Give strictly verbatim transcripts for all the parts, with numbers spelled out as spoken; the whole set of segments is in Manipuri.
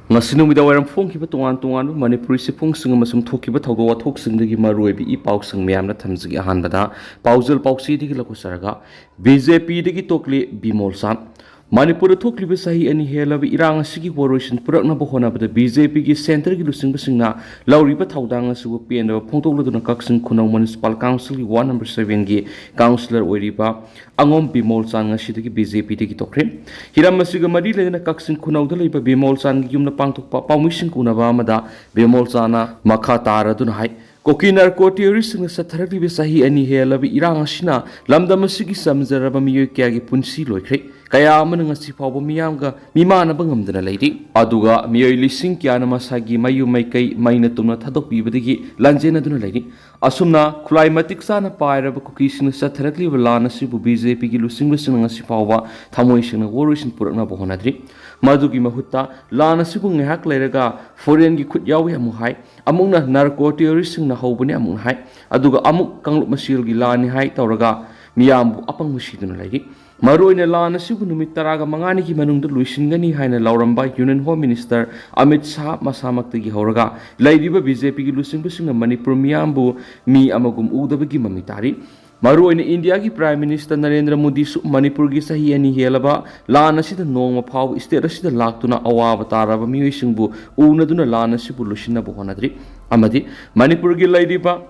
ꯉꯁꯤ ꯅꯨꯃꯤꯗꯥꯡ ꯋꯥꯏꯔꯝ ꯐꯣꯡꯈꯤꯕ ꯇꯣꯉꯥꯟ ꯇꯣꯉꯥꯟꯕ ꯃꯅꯤꯄꯨꯔꯤ ꯆꯦꯐꯣꯡꯁꯤꯡ ꯑꯃꯁꯨꯡ ꯊꯣꯛꯈꯤꯕ ꯊꯧꯗꯣꯛ ꯋꯥꯊꯣꯛꯁꯤꯡꯗꯒꯤ ꯃꯔꯨꯑꯣꯏꯕ ꯏ ꯄꯥꯎꯁꯤꯡ ꯃꯌꯥꯝꯅ ꯊꯝꯖꯒꯦ꯫ ꯑꯍꯥꯟꯕꯗ ꯄꯥꯎꯖꯦꯜ ꯄꯥꯎꯆꯦꯗꯒꯤ ꯂꯧꯈꯠꯆꯔꯒ, ꯕꯤꯖꯦꯄꯤꯗꯒꯤ ꯇꯣꯛꯂꯤ ꯕꯤꯃꯣꯜ ꯆꯥꯟ꯫ ꯃꯅꯤꯄꯨꯔꯗ ꯊꯣꯛꯂꯤꯕ ꯆꯍꯤ ꯑꯅꯤ ꯍꯦꯜꯂꯕ ꯏꯔꯥꯡ ꯑꯁꯤꯒꯤ ꯋꯥꯔꯣꯏꯁꯤꯟ ꯄꯨꯔꯛꯅꯕ ꯍꯣꯠꯅꯕꯗ ꯕꯤꯖꯦꯄꯤꯒꯤ ꯁꯦꯟꯇꯔꯒꯤ ꯂꯨꯆꯤꯡꯕꯁꯤꯡꯅ ꯂꯧꯔꯤꯕ ꯊꯧꯗꯥꯡ ꯑꯁꯤꯕꯨ ꯄꯦꯟꯗꯕ ꯐꯣꯡꯗꯣꯛꯂꯗꯨꯅ ꯀꯛꯆꯤꯡ ꯈꯨꯅꯧ ꯃ꯭ꯌꯨꯅꯤꯁꯤꯄꯥꯜ ꯀꯥꯎꯟꯁꯤꯜꯒꯤ ꯋꯥꯔꯗ ꯅꯝꯕꯔ ꯁꯚꯦꯟꯒꯤ ꯀꯥꯎꯟꯁꯤꯂꯔ ꯑꯣꯏꯔꯤꯕ ꯑꯉꯣꯝ ꯕꯤꯃꯣꯜ ꯆꯥꯟ ꯉꯁꯤꯗꯒꯤ ꯕꯤꯖꯦꯄꯤꯗꯒꯤ ꯇꯣꯛꯈ꯭ꯔꯦ꯫ ꯍꯤꯔꯝ ꯑꯁꯤꯒ ꯃꯔꯤ ꯂꯩꯅꯅ ꯀꯛꯆꯤꯡ ꯈꯨꯅꯧꯗ ꯂꯩꯕ ꯕꯤꯃꯣꯜ ꯆꯥꯟꯒꯤ ꯌꯨꯝꯗ ꯄꯥꯡꯊꯣꯛꯄ ꯄꯥꯎꯃꯤꯁꯤꯡ ꯎꯅꯕ ꯑꯃꯗ ꯕꯤꯃꯣꯜ ꯆꯥꯟꯅ ꯃꯈꯥ ꯇꯥꯔꯗꯨꯅ ꯍꯥꯏ, ꯀꯨꯀꯤ ꯅꯥꯔꯀꯣ ꯇꯦꯔꯣꯔꯤꯁꯁꯤꯡꯅ ꯆꯠꯊꯔꯛꯂꯤꯕ ꯆꯍꯤ ꯑꯅꯤ ꯍꯦꯜꯂꯕ ꯏꯔꯥꯡ ꯑꯁꯤꯅ ꯂꯝꯗꯝ ꯑꯁꯤꯒꯤ ꯆꯝꯖꯔꯕ ꯃꯤꯑꯣꯏ ꯀꯌꯥꯒꯤ ꯄꯨꯟꯁꯤ ꯂꯣꯏꯈ꯭ꯔꯦ꯫ ꯀꯌꯥ ꯑꯃꯅ ꯉꯁꯤ ꯐꯥꯎꯕ ꯃꯤꯌꯥꯝꯒ ꯃꯤꯃꯥꯟꯅꯕ ꯉꯝꯗꯅ ꯂꯩꯔꯤ꯫ ꯑꯗꯨꯒ ꯃꯤꯑꯣꯏ ꯂꯤꯁꯤꯡ ꯀꯌꯥꯅ ꯃꯁꯥꯒꯤ ꯃꯌꯨꯝ ꯃꯩꯀꯩ ꯃꯩꯅ ꯇꯨꯝꯅ ꯊꯥꯗꯣꯛꯄꯤꯕꯗꯒꯤ ꯂꯥꯟꯖꯦꯟꯅꯗꯨꯅ ꯂꯩꯔꯤ꯫ ꯑꯁꯨꯝꯅ ꯈꯨꯠꯂꯥꯏ ꯃꯇꯤꯛ ꯆꯥꯅ ꯄꯥꯏꯔꯕ ꯀꯨꯀꯤꯁꯤꯡꯅ ꯆꯠꯊꯔꯛꯂꯤꯕ ꯂꯥꯟ ꯑꯁꯤꯕꯨ ꯕꯤꯖꯦꯄꯤꯒꯤ ꯂꯨꯆꯤꯡꯕꯁꯤꯡꯅ ꯉꯁꯤ ꯐꯥꯎꯕ ꯊꯃꯣꯏ ꯁꯦꯡꯅ ꯋꯥꯔꯣꯏꯁꯤꯟ ꯄꯨꯔꯛꯅꯕ ꯍꯣꯠꯅꯗ꯭ꯔꯤ꯫ ꯃꯗꯨꯒꯤ ꯃꯍꯨꯠꯇ ꯂꯥꯟ ꯑꯁꯤꯕꯨ ꯉꯥꯏꯍꯥꯛ ꯂꯩꯔꯒ ꯐꯣꯔꯦꯟꯒꯤ ꯈꯨꯠ ꯌꯥꯎꯏ ꯑꯃꯨꯛ ꯍꯥꯏ, ꯑꯃꯨꯛꯅ ꯅꯥꯔꯀꯣ ꯇꯦꯔꯣꯔꯤꯁꯁꯤꯡꯅ ꯍꯧꯕꯅꯤ ꯑꯃꯨꯛ ꯍꯥꯏ, ꯑꯗꯨꯒ ꯑꯃꯨꯛ ꯀꯥꯡꯂꯨꯞ ꯃꯁꯦꯜꯒꯤ ꯂꯥꯟꯅꯤ ꯍꯥꯏ ꯇꯧꯔꯒ ꯃꯤꯌꯥꯝꯕꯨ ꯑꯄꯪꯕ ꯁꯤꯗꯨꯅ ꯂꯩꯔꯤ꯫ ꯃꯔꯨꯑꯣꯏꯅ ꯂꯥꯟ ꯑꯁꯤꯕꯨ ꯅꯨꯃꯤꯠ ꯇꯔꯥꯒ ꯃꯉꯥꯅꯤꯒꯤ ꯃꯅꯨꯡꯗ ꯂꯣꯏꯁꯤꯟꯒꯅꯤ ꯍꯥꯏꯅ ꯂꯥꯎꯔꯝꯕ union home minister Amit Shah ꯃꯁꯥꯃꯛꯇꯒꯤ ꯍꯧꯔꯒ ꯂꯩꯔꯤꯕ ꯕꯤꯖꯦꯄꯤꯒꯤ ꯂꯨꯆꯤꯡꯕꯁꯤꯡꯅ ꯃꯅꯤꯄꯨꯔ ꯃꯤꯌꯥꯝꯕꯨ ꯃꯤ ꯑꯃꯒꯨꯝ ꯎꯗꯕꯒꯤ ꯃꯃꯤ ꯇꯥꯔꯤ꯫ ꯃꯔꯨꯑꯣꯏꯅ ꯏꯟꯗꯤꯌꯥꯒꯤ ꯄ꯭ꯔꯥꯏꯝ ꯃꯤꯅꯤꯁꯇꯔ ꯅꯔꯦꯟꯗ꯭ꯔ ꯃꯣꯗꯤꯁꯨ ꯃꯅꯤꯄꯨꯔꯒꯤ ꯆꯍꯤ ꯑꯅꯤ ꯍꯦꯜꯂꯕ ꯂꯥꯟ ꯑꯁꯤꯗ ꯅꯣꯡꯃ ꯐꯥꯎꯕ ꯁ꯭ꯇꯦꯠ ꯑꯁꯤꯗ ꯂꯥꯛꯇꯨꯅ ꯑꯋꯥꯕ ꯇꯥꯔꯕ ꯃꯤꯑꯣꯏꯁꯤꯡꯕꯨ ꯎꯅꯗꯨꯅ ꯂꯥꯟ ꯑꯁꯤꯕꯨ ꯂꯣꯏꯁꯤꯟꯅꯕ ꯍꯣꯠꯅꯗ꯭ꯔꯤ꯫ ꯑꯃꯗꯤ ꯃꯅꯤꯄꯨꯔꯒꯤ ꯂꯩꯔꯤꯕ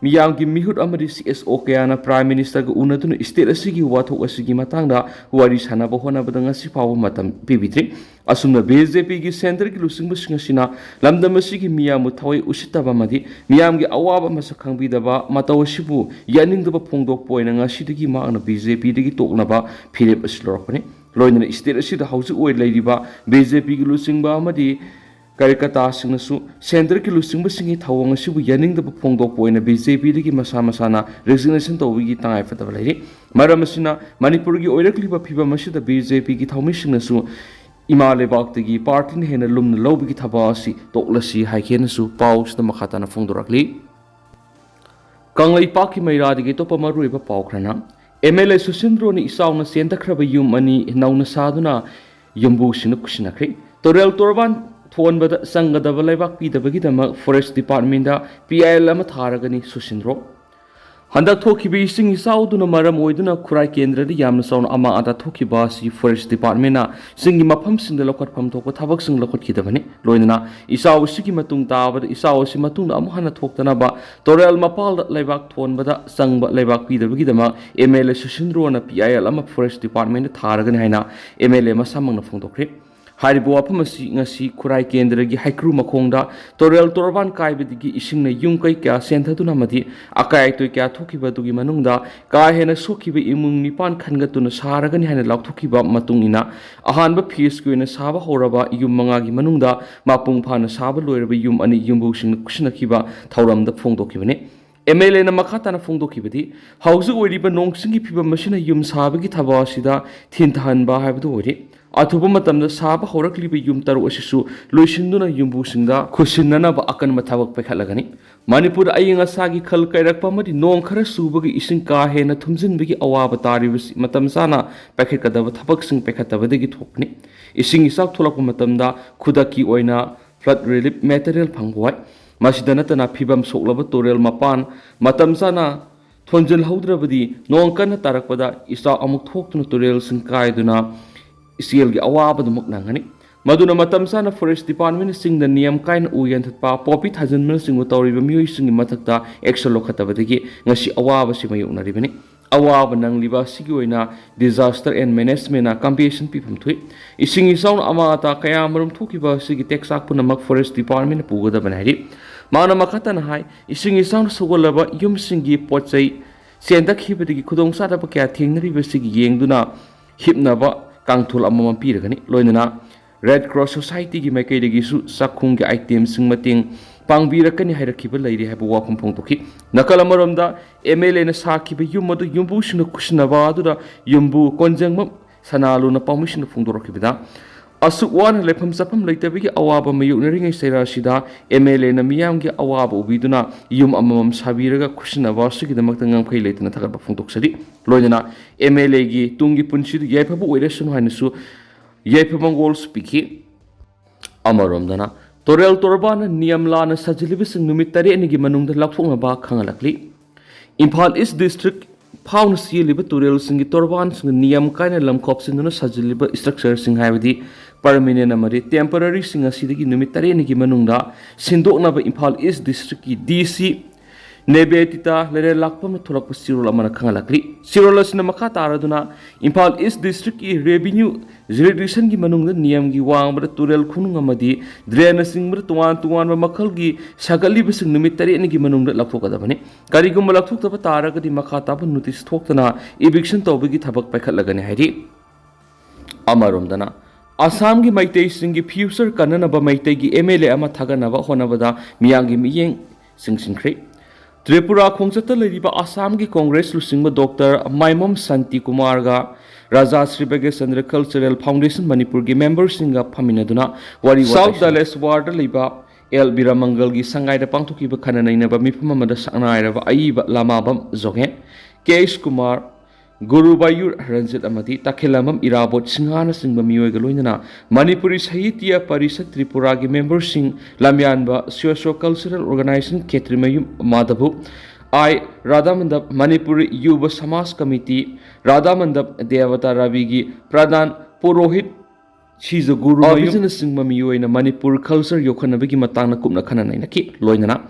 ꯃꯤꯌꯥꯝꯒꯤ ꯃꯤꯍꯨꯠ ꯑꯃꯗꯤ ꯁꯤ ꯑꯦꯁ ꯑꯣ ꯀꯌꯥꯅ ꯄ꯭ꯔꯥꯏꯝ ꯃꯤꯅꯤꯁꯇꯔꯒ ꯎꯅꯗꯨꯅ ꯁ꯭ꯇꯦꯠ ꯑꯁꯤꯒꯤ ꯋꯥꯊꯣꯛ ꯑꯁꯤꯒꯤ ꯃꯇꯥꯡꯗ ꯋꯥꯔꯤ ꯁꯥꯟꯅꯕ ꯍꯣꯠꯅꯕꯗ ꯉꯁꯤ ꯐꯥꯎꯕ ꯃꯇꯝ ꯄꯤꯕꯤꯗ꯭ꯔꯤ꯫ ꯑꯁꯨꯝꯅ ꯕꯤ ꯖꯦ ꯄꯤꯒꯤ ꯁꯦꯟꯇꯔꯒꯤ ꯂꯨꯆꯤꯡꯕꯁꯤꯡ ꯑꯁꯤꯅ ꯂꯝꯗꯝ ꯑꯁꯤꯒꯤ ꯃꯤꯌꯥꯝꯕꯨ ꯊꯑꯣꯏ ꯎꯁꯤꯠꯇꯕ ꯑꯃꯗꯤ ꯃꯤꯌꯥꯝꯒꯤ ꯑꯋꯥꯕ ꯃꯁꯛ ꯈꯪꯕꯤꯗꯕ ꯃꯇꯧ ꯑꯁꯤꯕꯨ ꯌꯥꯅꯤꯡꯗꯕ ꯐꯣꯡꯗꯣꯛꯄ ꯑꯣꯏꯅ ꯉꯁꯤꯗꯒꯤ ꯃꯍꯥꯛꯅ ꯕꯤ ꯖꯦ ꯄꯤꯗꯒꯤ ꯇꯣꯛꯅꯕ ꯐꯤꯔꯦꯞ ꯑꯁꯤ ꯂꯧꯔꯛꯄꯅꯤ꯫ ꯂꯣꯏꯅꯅ ꯁ꯭ꯇꯦꯠ ꯑꯁꯤꯗ ꯍꯧꯖꯤꯛ ꯑꯣꯏ ꯂꯩꯔꯤꯕ ꯕꯤ ꯖꯦ ꯄꯤꯒꯤ ꯂꯨꯆꯤꯡꯕ ꯑꯃꯗꯤ ꯀꯥꯔꯌꯀꯔꯇꯥꯁꯤꯡꯅꯁꯨ ꯁꯦꯟꯇꯔꯒꯤ ꯂꯨꯆꯤꯡꯕꯁꯤꯡꯒꯤ ꯊꯧꯑꯣꯡ ꯑꯁꯤꯕꯨ ꯌꯥꯅꯤꯡꯗꯕ ꯐꯣꯡꯗꯣꯛꯄ ꯑꯣꯏꯅ ꯕꯤ ꯖꯦ ꯄꯤꯗꯒꯤ ꯃꯁꯥ ꯃꯁꯥꯅ ꯔꯤꯖꯤꯒꯅꯦꯁꯟ ꯇꯧꯕꯒꯤ ꯇꯉꯥꯏꯐꯗꯕ ꯂꯩꯔꯤ꯫ ꯃꯔꯝ ꯑꯁꯤꯅ ꯃꯅꯤꯄꯨꯔꯒꯤ ꯑꯣꯏꯔꯛꯂꯤꯕ ꯐꯤꯕꯝ ꯑꯁꯤꯗ ꯕꯤ ꯖꯦ ꯄꯤꯒꯤ ꯊꯧꯃꯤꯁꯤꯡꯅꯁꯨ ꯏꯃꯥ ꯂꯩꯕꯥꯛꯇꯒꯤ ꯄꯥꯔꯇꯤꯅ ꯍꯦꯟꯅ ꯂꯨꯝꯅ ꯂꯧꯕꯒꯤ ꯊꯕꯛ ꯑꯁꯤ ꯇꯣꯛꯂꯁꯤ ꯍꯥꯏꯈꯤꯅꯁꯨ ꯄꯥꯎꯁꯤꯗ ꯃꯈꯥ ꯇꯥꯅ ꯐꯣꯡꯗꯣꯔꯛꯂꯤ꯫ ꯀꯪꯂꯩꯄꯥꯛꯀꯤ ꯃꯩꯔꯥꯗꯒꯤ ꯑꯇꯣꯞꯄ ꯃꯔꯨꯑꯣꯏꯕ ꯄꯥꯎ ꯈꯔꯅ, ꯑꯦꯝ ꯑꯦꯜ ꯑꯦ ꯁꯨꯁꯤꯟꯗ꯭ꯔꯣꯅ ꯏꯆꯥꯎꯅ ꯆꯦꯟꯊꯈ꯭ꯔꯕ ꯌꯨꯝ ꯑꯅꯤ ꯅꯧꯅ ꯁꯥꯗꯨꯅ ꯌꯨꯝꯕꯨꯁꯤꯡꯅ ꯈꯨꯠꯁꯤꯟꯅꯈ꯭ꯔꯦ꯫ ꯇꯨꯔꯦꯜ ꯇꯣꯔꯕꯥꯟ ꯊꯣꯟꯕꯗ ꯆꯪꯒꯗꯕ ꯂꯩꯕꯥꯛ ꯄꯤꯗꯕꯒꯤꯗꯃꯛ Forest Department the P I L ꯑꯃ ꯊꯥꯔꯒꯅꯤ, ꯁꯨꯁꯤꯟꯗ꯭ꯔꯣ꯫ ꯍꯟꯗꯛ ꯊꯣꯛꯈꯤꯕ ꯏꯁꯤꯡ ꯏꯆꯥꯎꯗꯨꯅ ꯃꯔꯝ ꯑꯣꯏꯗꯨꯅ ꯈꯨꯔꯥꯏ ꯀꯦꯟꯗ꯭ꯔꯗ ꯌꯥꯝꯅ ꯆꯥꯎꯅ ꯑꯃꯥꯡ ꯑꯇꯥ ꯊꯣꯛꯈꯤꯕ ꯑꯁꯤ Forest Department ꯅ ꯆꯤꯡꯒꯤ ꯃꯐꯝꯁꯤꯡꯗ ꯂꯧꯈꯠꯐꯝ ꯊꯣꯛꯄ ꯊꯕꯛꯁꯤꯡ ꯂꯧꯈꯠꯈꯤꯗꯕꯅꯤ꯫ ꯂꯣꯏꯅꯅ ꯏꯆꯥꯎ ꯑꯁꯤꯒꯤ ꯃꯇꯨꯡ ꯇꯥꯕꯗ ꯏꯆꯥꯎ ꯑꯁꯤ ꯃꯇꯨꯡꯗ ꯑꯃꯨꯛ ꯍꯟꯅ ꯊꯣꯛꯇꯅꯕ ꯇꯨꯔꯦꯜ ꯃꯄꯥꯜꯗ ꯂꯩꯕꯥꯛ ꯊꯣꯟꯕꯗ ꯆꯪꯕ ꯂꯩꯕꯥꯛ ꯄꯤꯗꯕꯒꯤꯗꯃꯛ M L A ꯁꯨꯁꯤꯟꯗ꯭ꯔꯣꯅ P I L ꯑꯃ Forest Department ꯗ ꯊꯥꯔꯒꯅꯤ ꯍꯥꯏꯅ M L A ꯃꯁꯥꯃꯛꯅ ꯐꯣꯡꯗꯣꯛꯈ꯭ꯔꯦ꯫ ꯍꯥꯏꯔꯤꯕ ꯋꯥꯐꯝ ꯑꯁꯤ ꯉꯁꯤ ꯈꯨꯔꯥꯏ ꯀꯦꯟꯗ꯭ꯔꯒꯤ ꯍꯩꯀ꯭ꯔꯨ ꯃꯈꯣꯡꯗ ꯇꯨꯔꯦꯜ ꯇꯣꯔꯕꯥꯟ ꯀꯥꯏꯕꯗꯒꯤ ꯏꯁꯤꯡꯅ ꯌꯨꯝ ꯀꯩ ꯀꯌꯥ ꯆꯦꯟꯊꯗꯨꯅ ꯑꯃꯗꯤ ꯑꯀꯥꯏ ꯑꯇꯣꯏ ꯀꯌꯥ ꯊꯣꯛꯈꯤꯕ ꯑꯗꯨꯒꯤ ꯃꯅꯨꯡꯗ ꯀꯥ ꯍꯦꯟꯅ ꯁꯣꯛꯈꯤꯕ ꯏꯃꯨꯡ ꯅꯤꯄꯥꯟ ꯈꯟꯒꯠꯇꯨꯅ ꯁꯥꯔꯒꯅꯤ ꯍꯥꯏꯅ ꯂꯥꯎꯊꯣꯛꯈꯤꯕ ꯃꯇꯨꯡ ꯏꯟꯅ, ꯑꯍꯥꯟꯕ phase ꯀꯤ ꯑꯣꯏꯅ ꯁꯥꯕ ꯍꯧꯔꯕ ꯌꯨꯝ ꯃꯉꯥꯒꯤ ꯃꯅꯨꯡꯗ ꯃꯄꯨꯡ ꯐꯥꯅ ꯁꯥꯕ ꯂꯣꯏꯔꯕ ꯌꯨꯝ ꯑꯅꯤ ꯌꯨꯝꯕꯨꯁꯤꯡꯅ ꯈꯨꯠꯁꯤꯟꯅꯈꯤꯕ ꯊꯧꯔꯝꯗ ꯐꯣꯡꯗꯣꯛꯈꯤꯕꯅꯤ꯫ M L A ꯅ ꯃꯈꯥ ꯇꯥꯅ ꯐꯣꯡꯗꯣꯛꯈꯤꯕꯗꯤ, ꯍꯧꯖꯤꯛ ꯑꯣꯏꯔꯤꯕ ꯅꯣꯡ ꯆꯤꯡꯒꯤ ꯐꯤꯕꯝ ꯑꯁꯤꯅ ꯌꯨꯝ ꯁꯥꯕꯒꯤ ꯊꯕꯛ ꯑꯁꯤꯗ ꯊꯤꯟꯊꯍꯟꯕ ꯍꯥꯏꯕꯗꯨ ꯑꯣꯏꯔꯦ꯫ ꯑꯊꯨꯕ ꯃꯇꯝꯗ ꯁꯥꯕ ꯍꯧꯔꯛꯂꯤꯕ ꯌꯨꯝ ꯇꯔꯨꯛ ꯑꯁꯤꯁꯨ ꯂꯣꯏꯁꯤꯟꯗꯨꯅ ꯌꯨꯝꯕꯨꯁꯤꯡꯗ ꯈꯨꯠꯁꯤꯟꯅꯅꯕ ꯑꯀꯟꯕ ꯊꯕꯛ ꯄꯥꯏꯈꯠꯂꯒꯅꯤ꯫ ꯃꯅꯤꯄꯨꯔꯗ ꯑꯏꯪ ꯑꯁꯥꯒꯤ ꯈꯜ ꯀꯥꯏꯔꯛꯄ ꯑꯃꯗꯤ ꯅꯣꯡ ꯈꯔ ꯆꯨꯕꯒꯤ ꯏꯁꯤꯡ ꯀꯥ ꯍꯦꯟꯅ ꯊꯨꯝꯖꯤꯟꯕꯒꯤ ꯑꯋꯥꯕ ꯇꯥꯔꯤꯕꯁꯤ ꯃꯇꯝ ꯆꯥꯅ ꯄꯥꯏꯈꯠꯀꯗꯕ ꯊꯕꯛꯁꯤꯡ ꯄꯥꯏꯈꯠꯇꯕꯗꯒꯤ ꯊꯣꯛꯄꯅꯤ꯫ ꯏꯁꯤꯡ ꯏꯆꯥꯎ ꯊꯣꯛꯂꯛꯄ ꯃꯇꯝꯗ ꯈꯨꯗꯛꯀꯤ ꯑꯣꯏꯅ flood relief material ꯐꯪꯕ ꯋꯥꯏ꯫ ꯃꯁꯤꯗ ꯅꯠꯇꯅ ꯐꯤꯕꯝ ꯁꯣꯛꯂꯕ ꯇꯨꯔꯦꯜ ꯃꯄꯥꯟ ꯃꯇꯝ ꯆꯥꯅ ꯊꯣꯟꯖꯤꯜꯍꯧꯗ꯭ꯔꯕꯗꯤ ꯅꯣꯡ ꯀꯟꯅ ꯇꯥꯔꯛꯄꯗ ꯏꯆꯥꯎ ꯑꯃꯨꯛ ꯊꯣꯛꯇꯨꯅ ꯇꯨꯔꯦꯜꯁꯤꯡ ꯀꯥꯏꯗꯨꯅ ꯏꯆꯦꯜꯒꯤ ꯑꯋꯥꯕꯗꯨꯃꯛ ꯅꯪꯒꯅꯤ꯫ ꯃꯗꯨꯅ ꯃꯇꯝ ꯆꯥꯅ Forest Department ꯁꯤꯡꯗ ꯅꯤꯌꯝ ꯀꯥꯏꯅ ꯎ ꯌꯥꯟꯊꯠꯄ, ꯄꯣꯄꯤ ꯊꯥꯖꯤꯟꯕꯅꯆꯤꯡꯕ ꯇꯧꯔꯤꯕ ꯃꯤꯑꯣꯏꯁꯤꯡꯒꯤ ꯃꯊꯛꯇ action ꯂꯧꯈꯠꯇꯕꯗꯒꯤ ꯉꯁꯤ ꯑꯋꯥꯕꯁꯤ ꯃꯥꯌꯣꯛꯅꯔꯤꯕꯅꯤ꯫ ꯑꯋꯥꯕ ꯅꯪꯂꯤꯕ ꯑꯁꯤꯒꯤ ꯑꯣꯏꯅ Disaster and Management ꯅ compensation ꯄꯤꯐꯝ ꯊꯣꯛꯏ꯫ ꯏꯁꯤꯡ ꯏꯆꯥꯎꯅ ꯑꯃꯥꯡ ꯑꯇꯥ ꯀꯌꯥ ꯃꯔꯨꯝ ꯊꯣꯛꯈꯤꯕ ꯑꯁꯤꯒꯤ ꯇꯦꯛꯆꯥꯛ ꯄꯨꯝꯅꯃꯛ Forest Department ꯅ ꯄꯨꯒꯗꯕꯅꯤ ꯍꯥꯏꯔꯤ꯫ ꯃꯍꯥꯛꯅ ꯃꯈꯥ ꯇꯥꯅ ꯍꯥꯏ, ꯏꯁꯤꯡ ꯏꯆꯥꯎꯅ ꯁꯣꯛꯍꯜꯂꯕ ꯌꯨꯝꯁꯤꯡꯒꯤ ꯄꯣꯠ ꯆꯩ ꯆꯦꯟꯊꯈꯤꯕꯗꯒꯤ ꯈꯨꯗꯣꯡꯆꯥꯗꯕ ꯀꯌꯥ ꯊꯦꯡꯅꯔꯤꯕꯁꯤꯒꯤ ꯌꯦꯡꯗꯨꯅ ꯍꯤꯞꯅꯕ ꯀꯥꯡꯊꯣꯜ ꯑꯃꯃꯝ ꯄꯤꯔꯒꯅꯤ꯫ ꯂꯣꯏꯅꯅ Red Cross Society ꯒꯤ ꯃꯥꯏꯀꯩꯗꯒꯤꯁꯨ ꯆꯥꯛꯈꯨꯝꯒꯤ item ꯁꯤꯡ ꯃꯇꯦꯡ ꯄꯥꯡꯕꯤꯔꯛꯀꯅꯤ ꯍꯥꯏꯔꯛꯈꯤꯕ ꯂꯩꯔꯤ ꯍꯥꯏꯕ ꯋꯥꯐꯝ ꯐꯣꯡꯗꯣꯛꯈꯤ꯫ ꯅꯥꯀꯜ ꯑꯃꯔꯣꯝꯗ, M L A ꯅ ꯁꯥꯈꯤꯕ ꯌꯨꯝ ꯑꯗꯨ ꯌꯨꯝꯕꯨꯁꯤꯡꯅ ꯈꯨꯠꯁꯤꯟꯅꯕ ꯑꯗꯨꯗ ꯌꯨꯝꯕꯨ ꯀꯣꯟꯖꯪꯕꯝ ꯁꯅꯥꯂꯨꯅ ꯄꯥꯎꯃꯤꯁꯤꯡꯗ ꯐꯣꯡꯗꯣꯔꯛꯈꯤꯕꯗ, ꯑꯁꯨꯛ ꯋꯥꯅ ꯂꯩꯐꯝ ꯆꯥꯐꯝ ꯂꯩꯇꯕꯒꯤ ꯑꯋꯥꯕ ꯃꯥꯌꯣꯛꯅꯔꯤꯉꯩ ꯆꯩꯔꯥꯁꯤꯗ M L A ꯅ ꯃꯤꯌꯥꯝꯒꯤ ꯑꯋꯥꯕ ꯎꯕꯤꯗꯨꯅ ꯌꯨꯝ ꯑꯃꯃꯝ ꯁꯥꯕꯤꯔꯒ ꯈꯨꯠꯁꯤꯟꯅꯕ ꯑꯁꯤꯒꯤꯗꯃꯛꯇ ꯉꯝꯈꯩ ꯂꯩꯇꯅ ꯊꯥꯒꯠꯄ ꯐꯣꯡꯗꯣꯛꯆꯔꯤ꯫ ꯂꯣꯏꯅꯅ M L A ꯒꯤ ꯇꯨꯡꯒꯤ ꯄꯨꯟꯁꯤꯗꯨ ꯌꯥꯏꯐꯕ ꯑꯣꯏꯔꯁꯅꯨ ꯍꯥꯏꯅꯁꯨ ꯌꯥꯏꯐ ꯃꯪꯒꯣꯜꯁꯨ ꯄꯤꯈꯤ꯫ ꯑꯃꯔꯣꯝꯗꯅ, ꯇꯨꯔꯦꯜ ꯇꯣꯔꯕꯥꯟꯅ ꯅꯤꯌꯝ ꯂꯥꯟꯅ ꯁꯥꯖꯤꯜꯂꯤꯕꯁꯤꯡ ꯅꯨꯃꯤꯠ ꯇꯔꯦꯠꯅꯤꯒꯤ ꯃꯅꯨꯡꯗ ꯂꯥꯞꯊꯣꯛꯅꯕ ꯈꯪꯍꯜꯂꯛꯂꯤ꯫ ꯏꯝꯐꯥꯜ ꯏꯁ ꯗꯤꯁꯇ꯭ꯔꯤꯛ ꯐꯥꯎꯅ ꯆꯦꯜꯂꯤꯕ ꯇꯨꯔꯦꯜꯁꯤꯡꯒꯤ ꯇꯣꯔꯕꯥꯟꯁꯤꯡꯗ ꯅꯤꯌꯝ ꯀꯥꯏꯅ ꯂꯝ ꯈꯣꯞꯆꯤꯟꯗꯨꯅ ꯁꯥꯖꯤꯜꯂꯤꯕ ꯏꯁꯇ꯭ꯔꯛꯆꯔꯁꯤꯡ, ꯍꯥꯏꯕꯗꯤ ꯄꯔꯃꯤꯅꯦꯟ ꯑꯃꯗꯤ ꯇꯦꯝꯄꯔꯔꯤꯁꯤꯡ ꯑꯁꯤꯗꯒꯤ ꯅꯨꯃꯤꯠ ꯇꯔꯦꯠꯅꯤꯒꯤ ꯃꯅꯨꯡꯗ ꯁꯤꯟꯗꯣꯛꯅꯕ ꯏꯝꯐꯥꯜ ꯏꯁ ꯗꯤꯁꯇ꯭ꯔꯤꯛꯀꯤ ꯗꯤ ꯁꯤ ꯅꯦꯕꯦꯇꯤꯇꯥ ꯂꯩꯔꯦꯂꯥꯛꯄꯝꯅ ꯊꯣꯛꯂꯛꯄ ꯆꯦꯔꯣꯜ ꯑꯃꯅ ꯈꯪꯍꯜꯂꯛꯂꯤ꯫ ꯆꯦꯔꯣꯜ ꯑꯁꯤꯅ ꯃꯈꯥ ꯇꯥꯔꯗꯨꯅ ꯏꯝꯐꯥꯜ ꯏꯁ ꯗꯤꯁꯇ꯭ꯔꯤꯛꯀꯤ ꯔꯦꯚꯤꯅ꯭ꯌꯨ ꯖꯨꯔꯤꯗꯤꯛꯁꯟꯒꯤ ꯃꯅꯨꯡꯗ ꯅꯤꯌꯝꯒꯤ ꯋꯥꯡꯃꯗ ꯇꯨꯔꯦꯜ ꯈꯣꯡꯅꯨꯡ ꯑꯃꯗꯤ ꯗ꯭ꯔꯦꯟꯅꯆꯤꯡꯕꯗ ꯇꯣꯉꯥꯟ ꯇꯣꯉꯥꯟꯕ ꯃꯈꯜꯒꯤ ꯁꯥꯒꯠꯂꯤꯕꯁꯤꯡ ꯅꯨꯃꯤꯠ ꯇꯔꯦꯠꯅꯤꯒꯤ ꯃꯅꯨꯡꯗ ꯂꯧꯊꯣꯛꯀꯗꯕꯅꯤ꯫ ꯀꯔꯤꯒꯨꯝꯕ ꯂꯧꯊꯣꯛꯇꯕ ꯇꯥꯔꯒꯗꯤ ꯃꯈꯥ ꯇꯥꯕ ꯅꯣꯇꯤꯁ ꯊꯣꯛꯇꯅ ꯏꯚꯤꯛꯁꯟ ꯇꯧꯕꯒꯤ ꯊꯕꯛ ꯄꯥꯏꯈꯠꯂꯒꯅꯤ ꯍꯥꯏꯔꯤ꯫ ꯑꯃꯔꯣꯝꯗꯅ, ꯑꯁꯥꯝꯒꯤ ꯃꯩꯇꯩꯁꯤꯡꯒꯤ ꯐ꯭ꯌꯨꯆꯔ ꯀꯟꯅꯅꯕ ꯃꯩꯇꯩꯒꯤ ꯑꯦꯝ ꯑꯦꯜ ꯑꯦ ꯑꯃ ꯊꯥꯒꯠꯅꯕ ꯍꯣꯠꯅꯕꯗ ꯃꯤꯌꯥꯝꯒꯤ ꯃꯤꯠꯌꯦꯡ ꯆꯤꯡꯁꯤꯟꯈ꯭ꯔꯦ꯫ ꯇ꯭ꯔꯤꯄꯨꯔꯥ ꯈꯣꯡꯆꯠꯇ ꯂꯩꯔꯤꯕ ꯑꯁꯥꯝꯒꯤ ꯀꯣꯡꯒ꯭ꯔꯦꯁ ꯂꯨꯆꯤꯡꯕ ꯗꯣꯛꯇꯔ ꯃꯥꯏꯃꯣꯝ ꯁꯥꯟꯇꯤ ꯀꯨꯃꯥꯔꯒ ꯔꯥꯖꯥ ꯁ꯭ꯔꯤ ꯕꯦꯒꯦꯁꯆꯟꯗ꯭ꯔ ꯀꯜꯆꯔꯦꯜ ꯐꯥꯎꯟꯗꯦꯁꯟ ꯃꯅꯤꯄꯨꯔꯒꯤ ꯃꯦꯝꯕꯔꯁꯤꯡꯒ ꯐꯝꯃꯤꯟꯅꯗꯨꯅ ꯋꯥꯔꯤ ꯁꯥꯎꯠ ꯗꯂꯦꯁ ꯋꯥꯔꯗ ꯂꯩꯕ ꯑꯦꯜ ꯕꯤꯔꯃꯪꯒꯜꯒꯤ ꯁꯉꯥꯏꯗ ꯄꯥꯡꯊꯣꯛꯈꯤꯕ ꯈꯟꯅ ꯅꯩꯅꯕ ꯃꯤꯐꯝ ꯑꯃꯗ ꯁꯛꯅꯥꯏꯔꯕ ꯑꯏꯕ ꯂꯃꯥꯕꯝ ꯖꯣꯒꯦꯟ, ꯀꯦ ꯑꯦꯁ ꯀꯨꯃꯥꯔ, ꯒꯨꯔꯨꯕꯥꯌꯨꯔ ꯔꯟꯖꯤꯠ ꯑꯃꯗꯤ ꯇꯈꯦꯂꯝꯕꯝ ꯏꯔꯥꯕꯣꯠ ꯁꯤꯡꯍꯥꯅꯆꯤꯡꯕ ꯃꯤꯑꯣꯏꯒ ꯂꯣꯏꯅꯅ ꯃꯅꯤꯄꯨꯔꯤ ꯁꯥꯍꯤꯇ꯭ꯌ ꯄꯔꯤꯁꯠ ꯇ꯭ꯔꯤꯄꯨꯔꯥꯒꯤ ꯃꯦꯝꯕꯔꯁꯤꯡ, ꯂꯝꯌꯥꯟꯕ ꯁꯣꯁꯤꯌꯣ ꯀꯜꯆꯔꯦꯜ ꯑꯣꯔꯒꯅꯥꯏꯖꯦꯁꯟ ꯈꯦꯇ꯭ꯔꯤꯃꯌꯨꯝ ꯃꯥꯙꯕꯨ, ꯑꯥꯏ ꯔꯥꯙꯥꯃꯟꯗꯞ, ꯃꯅꯤꯄꯨꯔꯤ ꯌꯨꯕ ꯁꯃꯥꯖ ꯀꯃꯤꯇꯤ, ꯔꯥꯙꯥꯃꯟꯗꯞ ꯗꯦꯕꯇꯥ ꯔꯥꯕꯤꯒꯤ ꯄ꯭ꯔꯙꯥꯟ ꯄꯨꯔꯣꯍꯤꯠ ꯁꯤꯖꯒꯨꯔꯨ ꯑꯣ ꯃꯌꯨꯝ ꯑꯁꯤꯅꯆꯤꯡꯕ ꯃꯤꯑꯣꯏꯅ ꯃꯅꯤꯄꯨꯔ ꯀꯜꯆꯔ ꯌꯣꯛꯈꯠꯅꯕꯒꯤ ꯃꯇꯥꯡꯗ ꯀꯨꯞꯅ ꯈꯟꯅ ꯅꯩꯅꯈꯤ꯫ ꯂꯣꯏꯅꯅ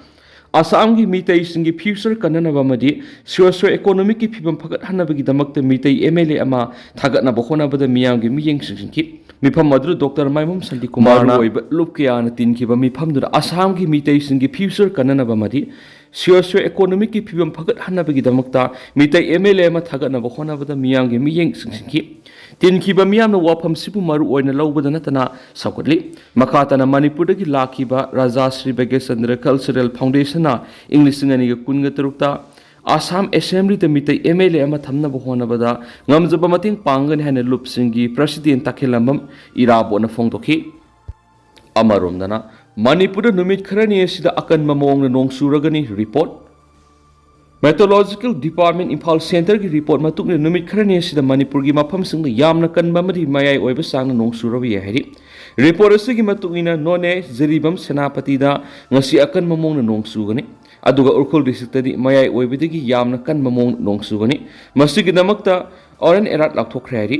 ꯑꯁꯥꯝꯒꯤ ꯃꯤꯇꯩꯁꯤꯡꯒꯤ ꯐ꯭ꯌꯨꯆꯔ ꯀꯟꯅꯅꯕ ꯑꯃꯗꯤ ꯁꯣꯁꯤꯌꯣ ꯏꯀꯣꯅꯣꯃꯤꯛꯀꯤ ꯐꯤꯕꯝ ꯐꯒꯠꯍꯟꯅꯕꯒꯤꯗꯃꯛꯇ ꯃꯤꯇꯩ ꯑꯦꯝ ꯑꯦꯜ ꯑꯦ ꯑꯃ ꯊꯥꯒꯠꯅꯕ ꯍꯣꯠꯅꯕꯗ ꯃꯤꯌꯥꯝꯒꯤ ꯃꯤꯠꯌꯦꯡ ꯆꯤꯡꯁꯤꯟꯈꯤ꯫ ꯃꯤꯐꯝ ꯑꯗꯨꯗ ꯗꯣꯛꯇꯔ ꯃꯥꯏꯃꯣꯝ ꯁꯥꯟꯇꯤ ꯀꯨꯃꯥꯔꯅ ꯃꯔꯨꯑꯣꯏꯕ ꯂꯨꯞ ꯀꯌꯥꯅ ꯇꯤꯟꯈꯤꯕ ꯃꯤꯐꯝꯗꯨꯗ ꯑꯁꯥꯝꯒꯤ ꯃꯤꯇꯩꯁꯤꯡꯒꯤ ꯐ꯭ꯌꯨꯆꯔ ꯀꯟꯅꯅꯕ ꯑꯃꯗꯤ ꯁꯣꯁꯤꯌꯣ ꯏꯀꯣꯅꯣꯃꯤꯛꯀꯤ ꯐꯤꯕꯝ ꯐꯒꯠꯍꯟꯅꯕꯒꯤꯗꯃꯛꯇ ꯃꯤꯇꯩ ꯑꯦꯝ ꯑꯦꯜ ꯑꯦ ꯑꯃ ꯊꯥꯒꯠꯅꯕ ꯍꯣꯠꯅꯕꯗ ꯃꯤꯌꯥꯝꯒꯤ ꯃꯤꯠꯌꯦꯡ ꯆꯤꯡꯁꯤꯟꯈꯤ꯫ ꯇꯤꯟꯈꯤꯕ ꯃꯤꯌꯥꯝꯅ ꯋꯥꯐꯝꯁꯤꯕꯨ ꯃꯔꯨ ꯑꯣꯏꯅ ꯂꯧꯕꯗ ꯅꯠꯇꯅ ꯁꯧꯒꯠꯂꯤ꯫ ꯃꯈꯥ ꯇꯥꯅ ꯃꯅꯤꯄꯨꯔꯗꯒꯤ ꯂꯥꯛꯈꯤꯕ ꯔꯥꯖꯥ ꯁ꯭ꯔꯤ ꯕꯦꯒꯦꯁꯆꯟꯗ꯭ꯔ ꯀꯜꯆꯔꯦꯜ ꯐꯥꯎꯟꯗꯦꯁꯟꯅ ꯏꯪ ꯂꯤꯁꯤꯡ ꯑꯅꯤꯒ ꯀꯨꯟꯒ ꯇꯔꯨꯛꯇ ꯑꯁꯥꯝ ꯑꯦꯁꯦꯝꯕ꯭ꯂꯤꯗ ꯃꯤꯇꯩ ꯑꯦꯝ ꯑꯦꯜ ꯑꯦ ꯑꯃ ꯊꯝꯅꯕ ꯍꯣꯠꯅꯕꯗ ꯉꯝꯖꯕ ꯃꯇꯦꯡ ꯄꯥꯡꯒꯅꯤ ꯍꯥꯏꯅ ꯂꯨꯞꯁꯤꯡꯒꯤ ꯄ꯭ꯔꯁꯤꯗꯦꯟ ꯇꯈꯦꯂꯝꯕꯝ ꯏꯔꯥꯕꯣꯠꯅ ꯐꯣꯡꯗꯣꯛꯈꯤ꯫ ꯑꯃꯔꯣꯝꯗꯅ, ꯃꯅꯤꯄꯨꯔꯗ ꯅꯨꯃꯤꯠ ꯈꯔꯅꯤ ꯑꯁꯤꯗ ꯑꯀꯟꯕ ꯃꯑꯣꯡꯗ ꯅꯣꯡ ꯆꯨꯔꯒꯅꯤ ꯔꯤꯄꯣꯔꯠ꯫ ꯃꯦꯇꯣꯂꯣꯖꯤꯀꯦꯜ ꯗꯤꯄꯥꯔꯠꯃꯦꯟ ꯏꯝꯐꯥꯜ ꯁꯦꯟꯇꯔꯒꯤ ꯔꯤꯄꯣꯔꯠ ꯃꯇꯨꯡ ꯏꯟꯅ ꯅꯨꯃꯤꯠ ꯈꯔꯅꯤ ꯑꯁꯤꯗ ꯃꯅꯤꯄꯨꯔꯒꯤ ꯃꯐꯝꯁꯤꯡꯗ ꯌꯥꯝꯅ ꯀꯟꯕ ꯑꯃꯗꯤ ꯃꯌꯥꯏ ꯑꯣꯏꯕ ꯆꯥꯡꯅ ꯅꯣꯡ ꯆꯨꯔꯕ ꯌꯥꯏ ꯍꯥꯏꯔꯤ꯫ ꯔꯤꯄꯣꯔꯠ ꯑꯁꯤꯒꯤ ꯃꯇꯨꯡ ꯏꯟꯅ ꯅꯣꯅꯦ, ꯖꯤꯔꯤꯕꯥꯝ, ꯁꯦꯅꯥꯄꯇꯤꯗ ꯉꯁꯤ ꯑꯀꯟꯕ ꯃꯑꯣꯡꯗ ꯅꯣꯡ ꯆꯨꯒꯅꯤ꯫ ꯑꯗꯨꯒ ꯎꯈ꯭ꯔꯨꯜ ꯗꯤꯁꯇ꯭ꯔꯤꯛꯇꯗꯤ ꯃꯌꯥꯏ ꯑꯣꯏꯕꯗꯒꯤ ꯌꯥꯝꯅ ꯀꯟꯕ ꯃꯑꯣꯡꯗ ꯅꯣꯡ ꯆꯨꯒꯅꯤ꯫ ꯃꯁꯤꯒꯤꯗꯃꯛꯇ ꯑꯣꯔꯦꯟꯖ ꯑꯦꯂꯔꯠ ꯂꯥꯎꯊꯣꯛꯈ꯭ꯔꯦ ꯍꯥꯏꯔꯤ꯫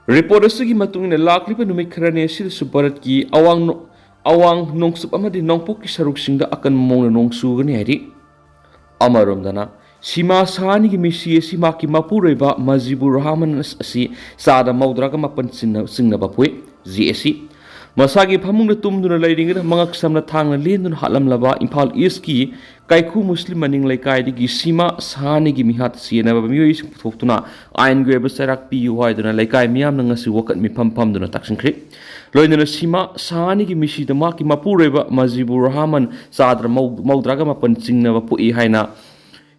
ꯔꯤꯄꯣꯔꯠ ꯑꯁꯤꯒꯤ ꯃꯇꯨꯡ ꯏꯟꯅ ꯂꯥꯛꯂꯤꯕ ꯅꯨꯃꯤꯠ ꯈꯔꯅꯤ ꯑꯁꯤꯗꯁꯨ ꯚꯥꯔꯠꯀꯤ ꯑꯋꯥꯡ ꯅꯣ-, ꯑꯋꯥꯡ ꯅꯣꯡꯆꯨꯞ ꯑꯃꯗꯤ ꯅꯣꯡꯄꯣꯛꯀꯤ ꯁꯔꯨꯛꯁꯤꯡꯗ ꯑꯀꯟꯕ ꯃꯑꯣꯡꯗ ꯅꯣꯡ ꯆꯨꯒꯅꯤ ꯍꯥꯏꯔꯤ꯫ ꯑꯃꯔꯣꯝꯗꯅ, ꯁꯤꯃꯥ ꯁꯍꯥꯅꯤꯒꯤ ꯃꯤꯁꯤ ꯑꯁꯤ ꯃꯍꯥꯛꯀꯤ ꯃꯄꯨꯔꯣꯏꯕ ꯃꯖꯤꯕꯨꯔ ꯔꯍꯃꯟ ꯑꯁꯤ ꯆꯥꯗ ꯃꯧꯗ꯭ꯔꯥꯒ ꯃꯥꯄꯟ ꯆꯤꯡꯅ-, ꯆꯤꯡꯅꯕ ꯄꯣꯛꯏ꯫ ꯖꯤ ꯑꯦ ꯁꯤ꯫ ꯃꯁꯥꯒꯤ ꯐꯃꯨꯡꯗ ꯇꯨꯝꯗꯨꯅ ꯂꯩꯔꯤꯉꯩꯗ ꯃꯉꯛ ꯁꯝꯅ ꯊꯥꯡꯅ ꯂꯦꯟꯗꯨꯅ ꯍꯥꯠꯂꯝꯂꯕ ꯏꯝꯐꯥꯜ ꯏꯁꯀꯤ ꯀꯥꯏꯈꯨ ꯃꯨꯁꯂꯤꯝ ꯃꯅꯤꯡ ꯂꯩꯀꯥꯏꯗꯒꯤ ꯁꯤꯃꯥ ꯁꯍꯥꯅꯤꯒꯤ ꯃꯤꯍꯥꯠ ꯆꯦꯟꯅꯕ ꯃꯤꯑꯣꯏꯁꯤꯡ ꯄꯨꯊꯣꯛꯇꯨꯅ ꯑꯥꯏꯟꯒꯤ ꯑꯣꯏꯕ ꯆꯩꯔꯥꯛ ꯄꯤꯌꯨ ꯍꯥꯏꯗꯨꯅ ꯂꯩꯀꯥꯏ ꯃꯤꯌꯥꯝꯅ ꯉꯁꯤ ꯋꯥꯀꯠ ꯃꯤꯐꯝ ꯐꯝꯗꯨꯅ ꯇꯛꯁꯤꯟꯈ꯭ꯔꯦ꯫ ꯂꯣꯏꯅꯅ ꯁꯤꯃꯥ ꯁꯍꯥꯅꯤꯒꯤ ꯃꯤꯁꯤꯗ ꯃꯍꯥꯛꯀꯤ ꯃꯄꯨꯔꯣꯏꯕ ꯃꯖꯤꯕꯨꯔ ꯔꯍꯃꯟ ꯆꯥꯗ꯭ꯔ ꯃꯧ-, ꯃꯧꯗ꯭ꯔꯥꯒ ꯃꯥꯄꯟ ꯆꯤꯡꯅꯕ ꯄꯣꯛꯏ ꯍꯥꯏꯅ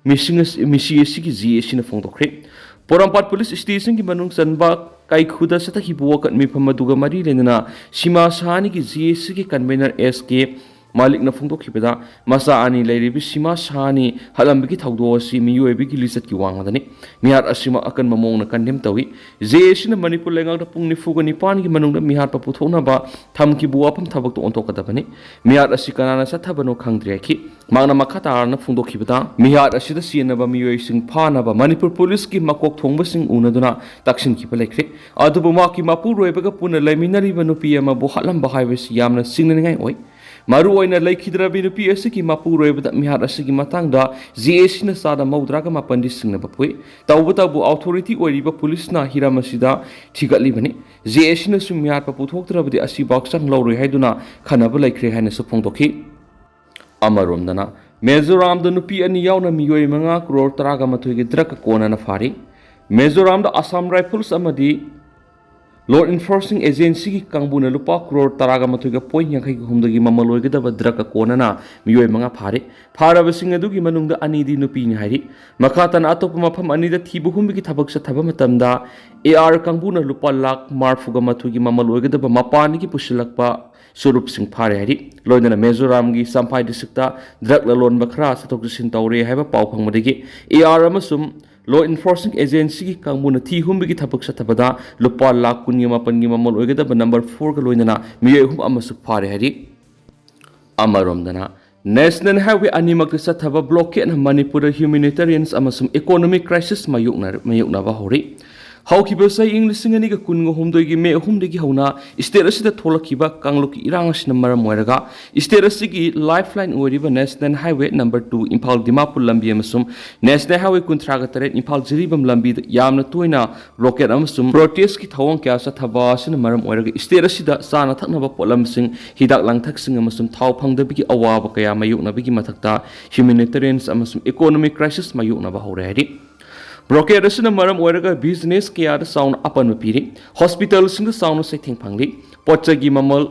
ꯃꯤꯁꯤꯡ ꯑꯁꯤ, ꯃꯤꯁꯤ ꯑꯁꯤꯒꯤ ꯖꯤ ꯑꯦ ꯁꯤꯅ ꯐꯣꯡꯗꯣꯛꯈ꯭ꯔꯦ꯫ ꯄꯣꯔꯣꯝꯄꯥꯠ ꯄꯨꯂꯤꯁ ꯁ꯭ꯇꯦꯁꯟꯒꯤ ꯃꯅꯨꯡ ꯆꯟꯕ ꯀꯥꯏꯈꯨꯗ ꯆꯠꯊꯈꯤꯕ ꯋꯥꯀꯠ ꯃꯤꯐꯝ ꯑꯗꯨꯒ ꯃꯔꯤ ꯂꯩꯅꯅ ꯁꯤꯃꯥ ꯁꯍꯥꯅꯤꯒꯤ ꯖꯤ ꯑꯦ ꯁꯤꯒꯤ ꯀꯟꯚꯦꯅꯔ ꯑꯦꯁ ꯀꯦ ꯃꯥꯂꯤꯛꯅ ꯐꯣꯡꯗꯣꯛꯈꯤꯕꯗ, ꯃꯆꯥ ꯑꯅꯤ ꯂꯩꯔꯤꯕꯤ ꯁꯤꯃꯥ ꯁꯍꯥꯅꯤ ꯍꯥꯠꯂꯝꯕꯒꯤ ꯊꯧꯗꯣꯛ ꯑꯁꯤ ꯃꯤꯑꯣꯏꯕꯒꯤ ꯂꯤꯆꯠꯀꯤ ꯋꯥꯡꯃꯗꯅꯤ꯫ ꯃꯤꯍꯥꯠ ꯑꯁꯤꯃꯛ ꯑꯀꯟꯕ ꯃꯑꯣꯡꯗ ꯀꯟꯗꯦꯝ ꯇꯧꯏ꯫ ꯖꯦ ꯑꯦ ꯁꯤꯅ ꯃꯅꯤꯄꯨꯔ ꯂꯩꯉꯥꯛꯇ ꯄꯨꯡ ꯅꯤꯐꯨꯒ ꯅꯤꯄꯥꯟꯒꯤ ꯃꯅꯨꯡꯗ ꯃꯤꯍꯥꯠꯄ ꯄꯨꯊꯣꯛꯅꯕ ꯊꯝꯈꯤꯕ ꯋꯥꯐꯝ ꯊꯕꯛꯇꯨ ꯑꯣꯟꯊꯣꯛꯀꯗꯕꯅꯤ꯫ ꯃꯤꯍꯥꯠ ꯑꯁꯤ ꯀꯅꯥꯅ ꯆꯠꯊꯕꯅꯣ ꯈꯪꯗ꯭ꯔꯤ ꯍꯥꯏꯈꯤ꯫ ꯃꯍꯥꯛꯅ ꯃꯈꯥ ꯇꯥꯔꯅ ꯐꯣꯡꯗꯣꯛꯈꯤꯕꯗ, ꯃꯤꯍꯥꯠ ꯑꯁꯤꯗ ꯆꯦꯟꯅꯕ ꯃꯤꯑꯣꯏꯁꯤꯡ ꯐꯥꯅꯕ ꯃꯅꯤꯄꯨꯔ ꯄꯨꯂꯤꯁꯀꯤ ꯃꯀꯣꯛ ꯊꯣꯡꯕꯁꯤꯡ ꯎꯅꯗꯨꯅ ꯇꯛꯁꯤꯟꯈꯤꯕ ꯂꯩꯈ꯭ꯔꯦ꯫ ꯑꯗꯨꯕꯨ ꯃꯍꯥꯛꯀꯤ ꯃꯄꯨꯔꯣꯏꯕꯒ ꯄꯨꯟꯅ ꯂꯩꯃꯤꯟꯅꯔꯤꯕ ꯅꯨꯄꯤ ꯑꯃꯕꯨ ꯍꯥꯠꯂꯝꯕ ꯍꯥꯏꯕꯁꯤ ꯌꯥꯝꯅ ꯆꯤꯡꯅꯅꯤꯡꯉꯥꯏ ꯑꯣꯏ꯫ ꯃꯔꯨꯑꯣꯏꯅ ꯂꯩꯈꯤꯗ꯭ꯔꯕꯤ ꯅꯨꯄꯤ ꯑꯁꯤꯒꯤ ꯃꯄꯨꯔꯣꯏꯕꯗ ꯃꯤꯍꯥꯠ ꯑꯁꯤꯒꯤ ꯃꯇꯥꯡꯗ ꯖꯦ ꯑꯦ ꯁꯤꯅ ꯆꯥꯗ ꯃꯧꯗ꯭ꯔꯥꯒ ꯃꯥꯄꯟꯗꯤ ꯆꯤꯡꯅꯕ ꯄꯨꯏ꯫ ꯇꯧꯕꯇꯕꯨ ꯑꯣꯊꯣꯔꯤꯇꯤ ꯑꯣꯏꯔꯤꯕ ꯄꯨꯂꯤꯁꯅ ꯍꯤꯔꯝ ꯑꯁꯤꯗ ꯊꯤꯒꯠꯂꯤꯕꯅꯤ꯫ ꯖꯦ ꯑꯦ ꯁꯤꯅꯁꯨ ꯃꯤꯍꯥꯠꯄ ꯄꯨꯊꯣꯛꯇ꯭ꯔꯕꯗꯤ ꯑꯁꯤꯐꯥꯎ ꯆꯪꯂꯧꯔꯣꯏ ꯍꯥꯏꯗꯨꯅ ꯈꯟꯅꯕ ꯂꯩꯈ꯭ꯔꯦ ꯍꯥꯏꯅꯁꯨ ꯐꯣꯡꯗꯣꯛꯈꯤ꯫ ꯑꯃꯔꯣꯝꯗꯅ, ꯃꯤꯖꯣꯔꯥꯝꯗ ꯅꯨꯄꯤ ꯑꯅꯤ ꯌꯥꯎꯅ ꯃꯤꯑꯣꯏ ꯃꯉꯥ ꯀ꯭ꯔꯣꯔ ꯇꯔꯥꯒ ꯃꯥꯊꯣꯏꯒꯤ ꯗ꯭ꯔꯒꯀ ꯀꯣꯟꯅꯅ ꯐꯥꯔꯤ꯫ ꯃꯤꯖꯣꯔꯥꯝꯗ ꯑꯁꯥꯝ ꯔꯥꯏꯐꯜꯁ ꯑꯃꯗꯤ ꯂꯣ ꯏꯟꯐꯣꯔꯁꯤꯡ ꯑꯦꯖꯦꯟꯁꯤꯒꯤ ꯀꯥꯡꯕꯨꯅ ꯂꯨꯄꯥ ꯀ꯭ꯔꯣꯔ ꯇꯔꯥꯒ ꯃꯥꯊꯣꯏꯒ ꯄꯣꯏꯟ ꯌꯥꯡꯈꯩꯒ ꯍꯨꯝꯗꯒꯤ ꯃꯃꯜ ꯑꯣꯏꯒꯗꯕ ꯗ꯭ꯔꯒꯀ ꯀꯣꯟꯅꯅ ꯃꯤꯑꯣꯏ ꯃꯉꯥ ꯐꯥꯔꯤ꯫ ꯐꯥꯔꯕꯁꯤꯡ ꯑꯗꯨꯒꯤ ꯃꯅꯨꯡꯗ ꯑꯅꯤꯗꯤ ꯅꯨꯄꯤꯅꯤ ꯍꯥꯏꯔꯤ꯫ ꯃꯈꯥ ꯇꯥꯅ ꯑꯇꯣꯞꯄ ꯃꯐꯝ ꯑꯅꯤꯗ ꯊꯤꯕ ꯍꯨꯝꯕꯒꯤ ꯊꯕꯛ ꯆꯠꯊꯕ ꯃꯇꯝꯗ ꯑꯦ ꯑꯥꯔ ꯀꯥꯡꯕꯨꯅ ꯂꯨꯄꯥ ꯂꯥꯈ ꯃꯔꯐꯨꯒ ꯃꯥꯊꯣꯏꯒꯤ ꯃꯃꯜ ꯑꯣꯏꯒꯗꯕ ꯃꯄꯥꯟꯗꯒꯤ ꯄꯨꯁꯤꯜꯂꯛꯄ ꯆꯨꯔꯨꯞꯁꯤꯡ ꯐꯥꯔꯦ ꯍꯥꯏꯔꯤ꯫ ꯂꯣꯏꯅꯅ ꯃꯤꯖꯣꯔꯥꯝꯒꯤ ꯆꯝꯐꯥꯏ ꯗꯤꯁꯇ꯭ꯔꯤꯛꯇ ꯗ꯭ꯔꯒ ꯂꯂꯣꯟꯕ ꯈꯔ ꯆꯠꯊꯣꯛ ꯆꯠꯁꯤꯟ ꯇꯧꯔꯦ ꯍꯥꯏꯕ ꯄꯥꯎ ꯐꯪꯕꯗꯒꯤ ꯑꯦ ꯑꯥꯔ ꯑꯃꯁꯨꯡ Law enforcing agencyꯒꯤ ꯀꯥꯡꯕꯨꯅ ꯊꯤ ꯍꯨꯝꯕꯒꯤ ꯊꯕꯛ ꯆꯠꯊꯕꯗ ꯂꯨꯄꯥ ꯂꯥꯈ ꯀꯨꯟꯒ ꯃꯥꯄꯟꯒꯤ ꯃꯃꯜ ꯑꯣꯏꯒꯗꯕ number fourꯒ ꯂꯣꯏꯅꯅ ꯃꯤꯑꯣꯏ ꯑꯍꯨꯝ ꯑꯃꯁꯨ ꯐꯥꯔꯦ ꯍꯥꯏꯔꯤ꯫ ꯑꯃꯔꯣꯝꯗꯅ, National Highway ꯑꯅꯤꯃꯛꯇ ꯆꯠꯊꯕ blockade ꯅ ꯃꯅꯤꯄꯨꯔꯗ humanitarians ꯑꯃꯁꯨꯡ economic crisis ꯃꯥꯌꯣꯛꯅ-, ꯃꯥꯌꯣꯛꯅꯕ ꯍꯧꯔꯤ꯫ ꯍꯧꯈꯤꯕ ꯆꯍꯤ ꯏꯪ ꯂꯤꯁꯤꯡ ꯑꯅꯤꯒ ꯀꯨꯟꯒ ꯍꯨꯝꯗꯣꯏꯒꯤ ꯃꯦ ꯑꯍꯨꯝꯗꯒꯤ ꯍꯧꯅ state ꯑꯁꯤꯗ ꯊꯣꯛꯂꯛꯈꯤꯕ ꯀꯥꯡꯂꯨꯞꯀꯤ ꯏꯔꯥꯡ ꯑꯁꯤꯅ ꯃꯔꯝ ꯑꯣꯏꯔꯒ state ꯑꯁꯤꯒꯤ lifeline ꯑꯣꯏꯔꯤꯕ National Highway number two Imphal Dimapur ꯂꯝꯕꯤ ꯑꯃꯁꯨꯡ National Highway ꯀꯨꯟꯊ꯭ꯔꯥꯒ ꯇꯔꯦꯠ ꯏꯝꯐꯥꯜ ꯖꯤꯔꯤꯕꯥꯝ ꯂꯝꯕꯤꯗ ꯌꯥꯝꯅ ꯇꯣꯏꯅ blockade ꯑꯃꯁꯨꯡ protest ꯀꯤ ꯊꯧꯑꯣꯡ ꯀꯌꯥ ꯆꯠꯊꯕ ꯑꯁꯤꯅ ꯃꯔꯝ ꯑꯣꯏꯔꯒ state ꯑꯁꯤꯗ ꯆꯥꯅ ꯊꯛꯅꯕ ꯄꯣꯠꯂꯝꯁꯤꯡ, ꯍꯤꯗꯥꯛ ꯂꯥꯡꯊꯛꯁꯤꯡ ꯑꯃꯁꯨꯡ ꯊꯥꯎ ꯐꯪꯗꯕꯒꯤ ꯑꯋꯥꯕ ꯀꯌꯥ ꯃꯥꯌꯣꯛꯅꯕꯒꯤ ꯃꯊꯛꯇ humanitarians ꯑꯃꯁꯨꯡ economic crisis ꯃꯥꯌꯣꯛꯅꯕ ꯍꯧꯔꯦ ꯍꯥꯏꯔꯤ꯫ Blockade ꯑꯁꯤꯅ ꯃꯔꯝ ꯑꯣꯏꯔꯒ business ꯀꯌꯥꯗ ꯆꯥꯎꯅ ꯑꯄꯟꯕ ꯄꯤꯔꯤ, hospitalꯁꯤꯡꯗ ꯆꯥꯎꯅ ꯆꯩꯊꯦꯡ ꯐꯪꯂꯤ, ꯄꯣꯠ ꯆꯩꯒꯤ ꯃꯃꯜ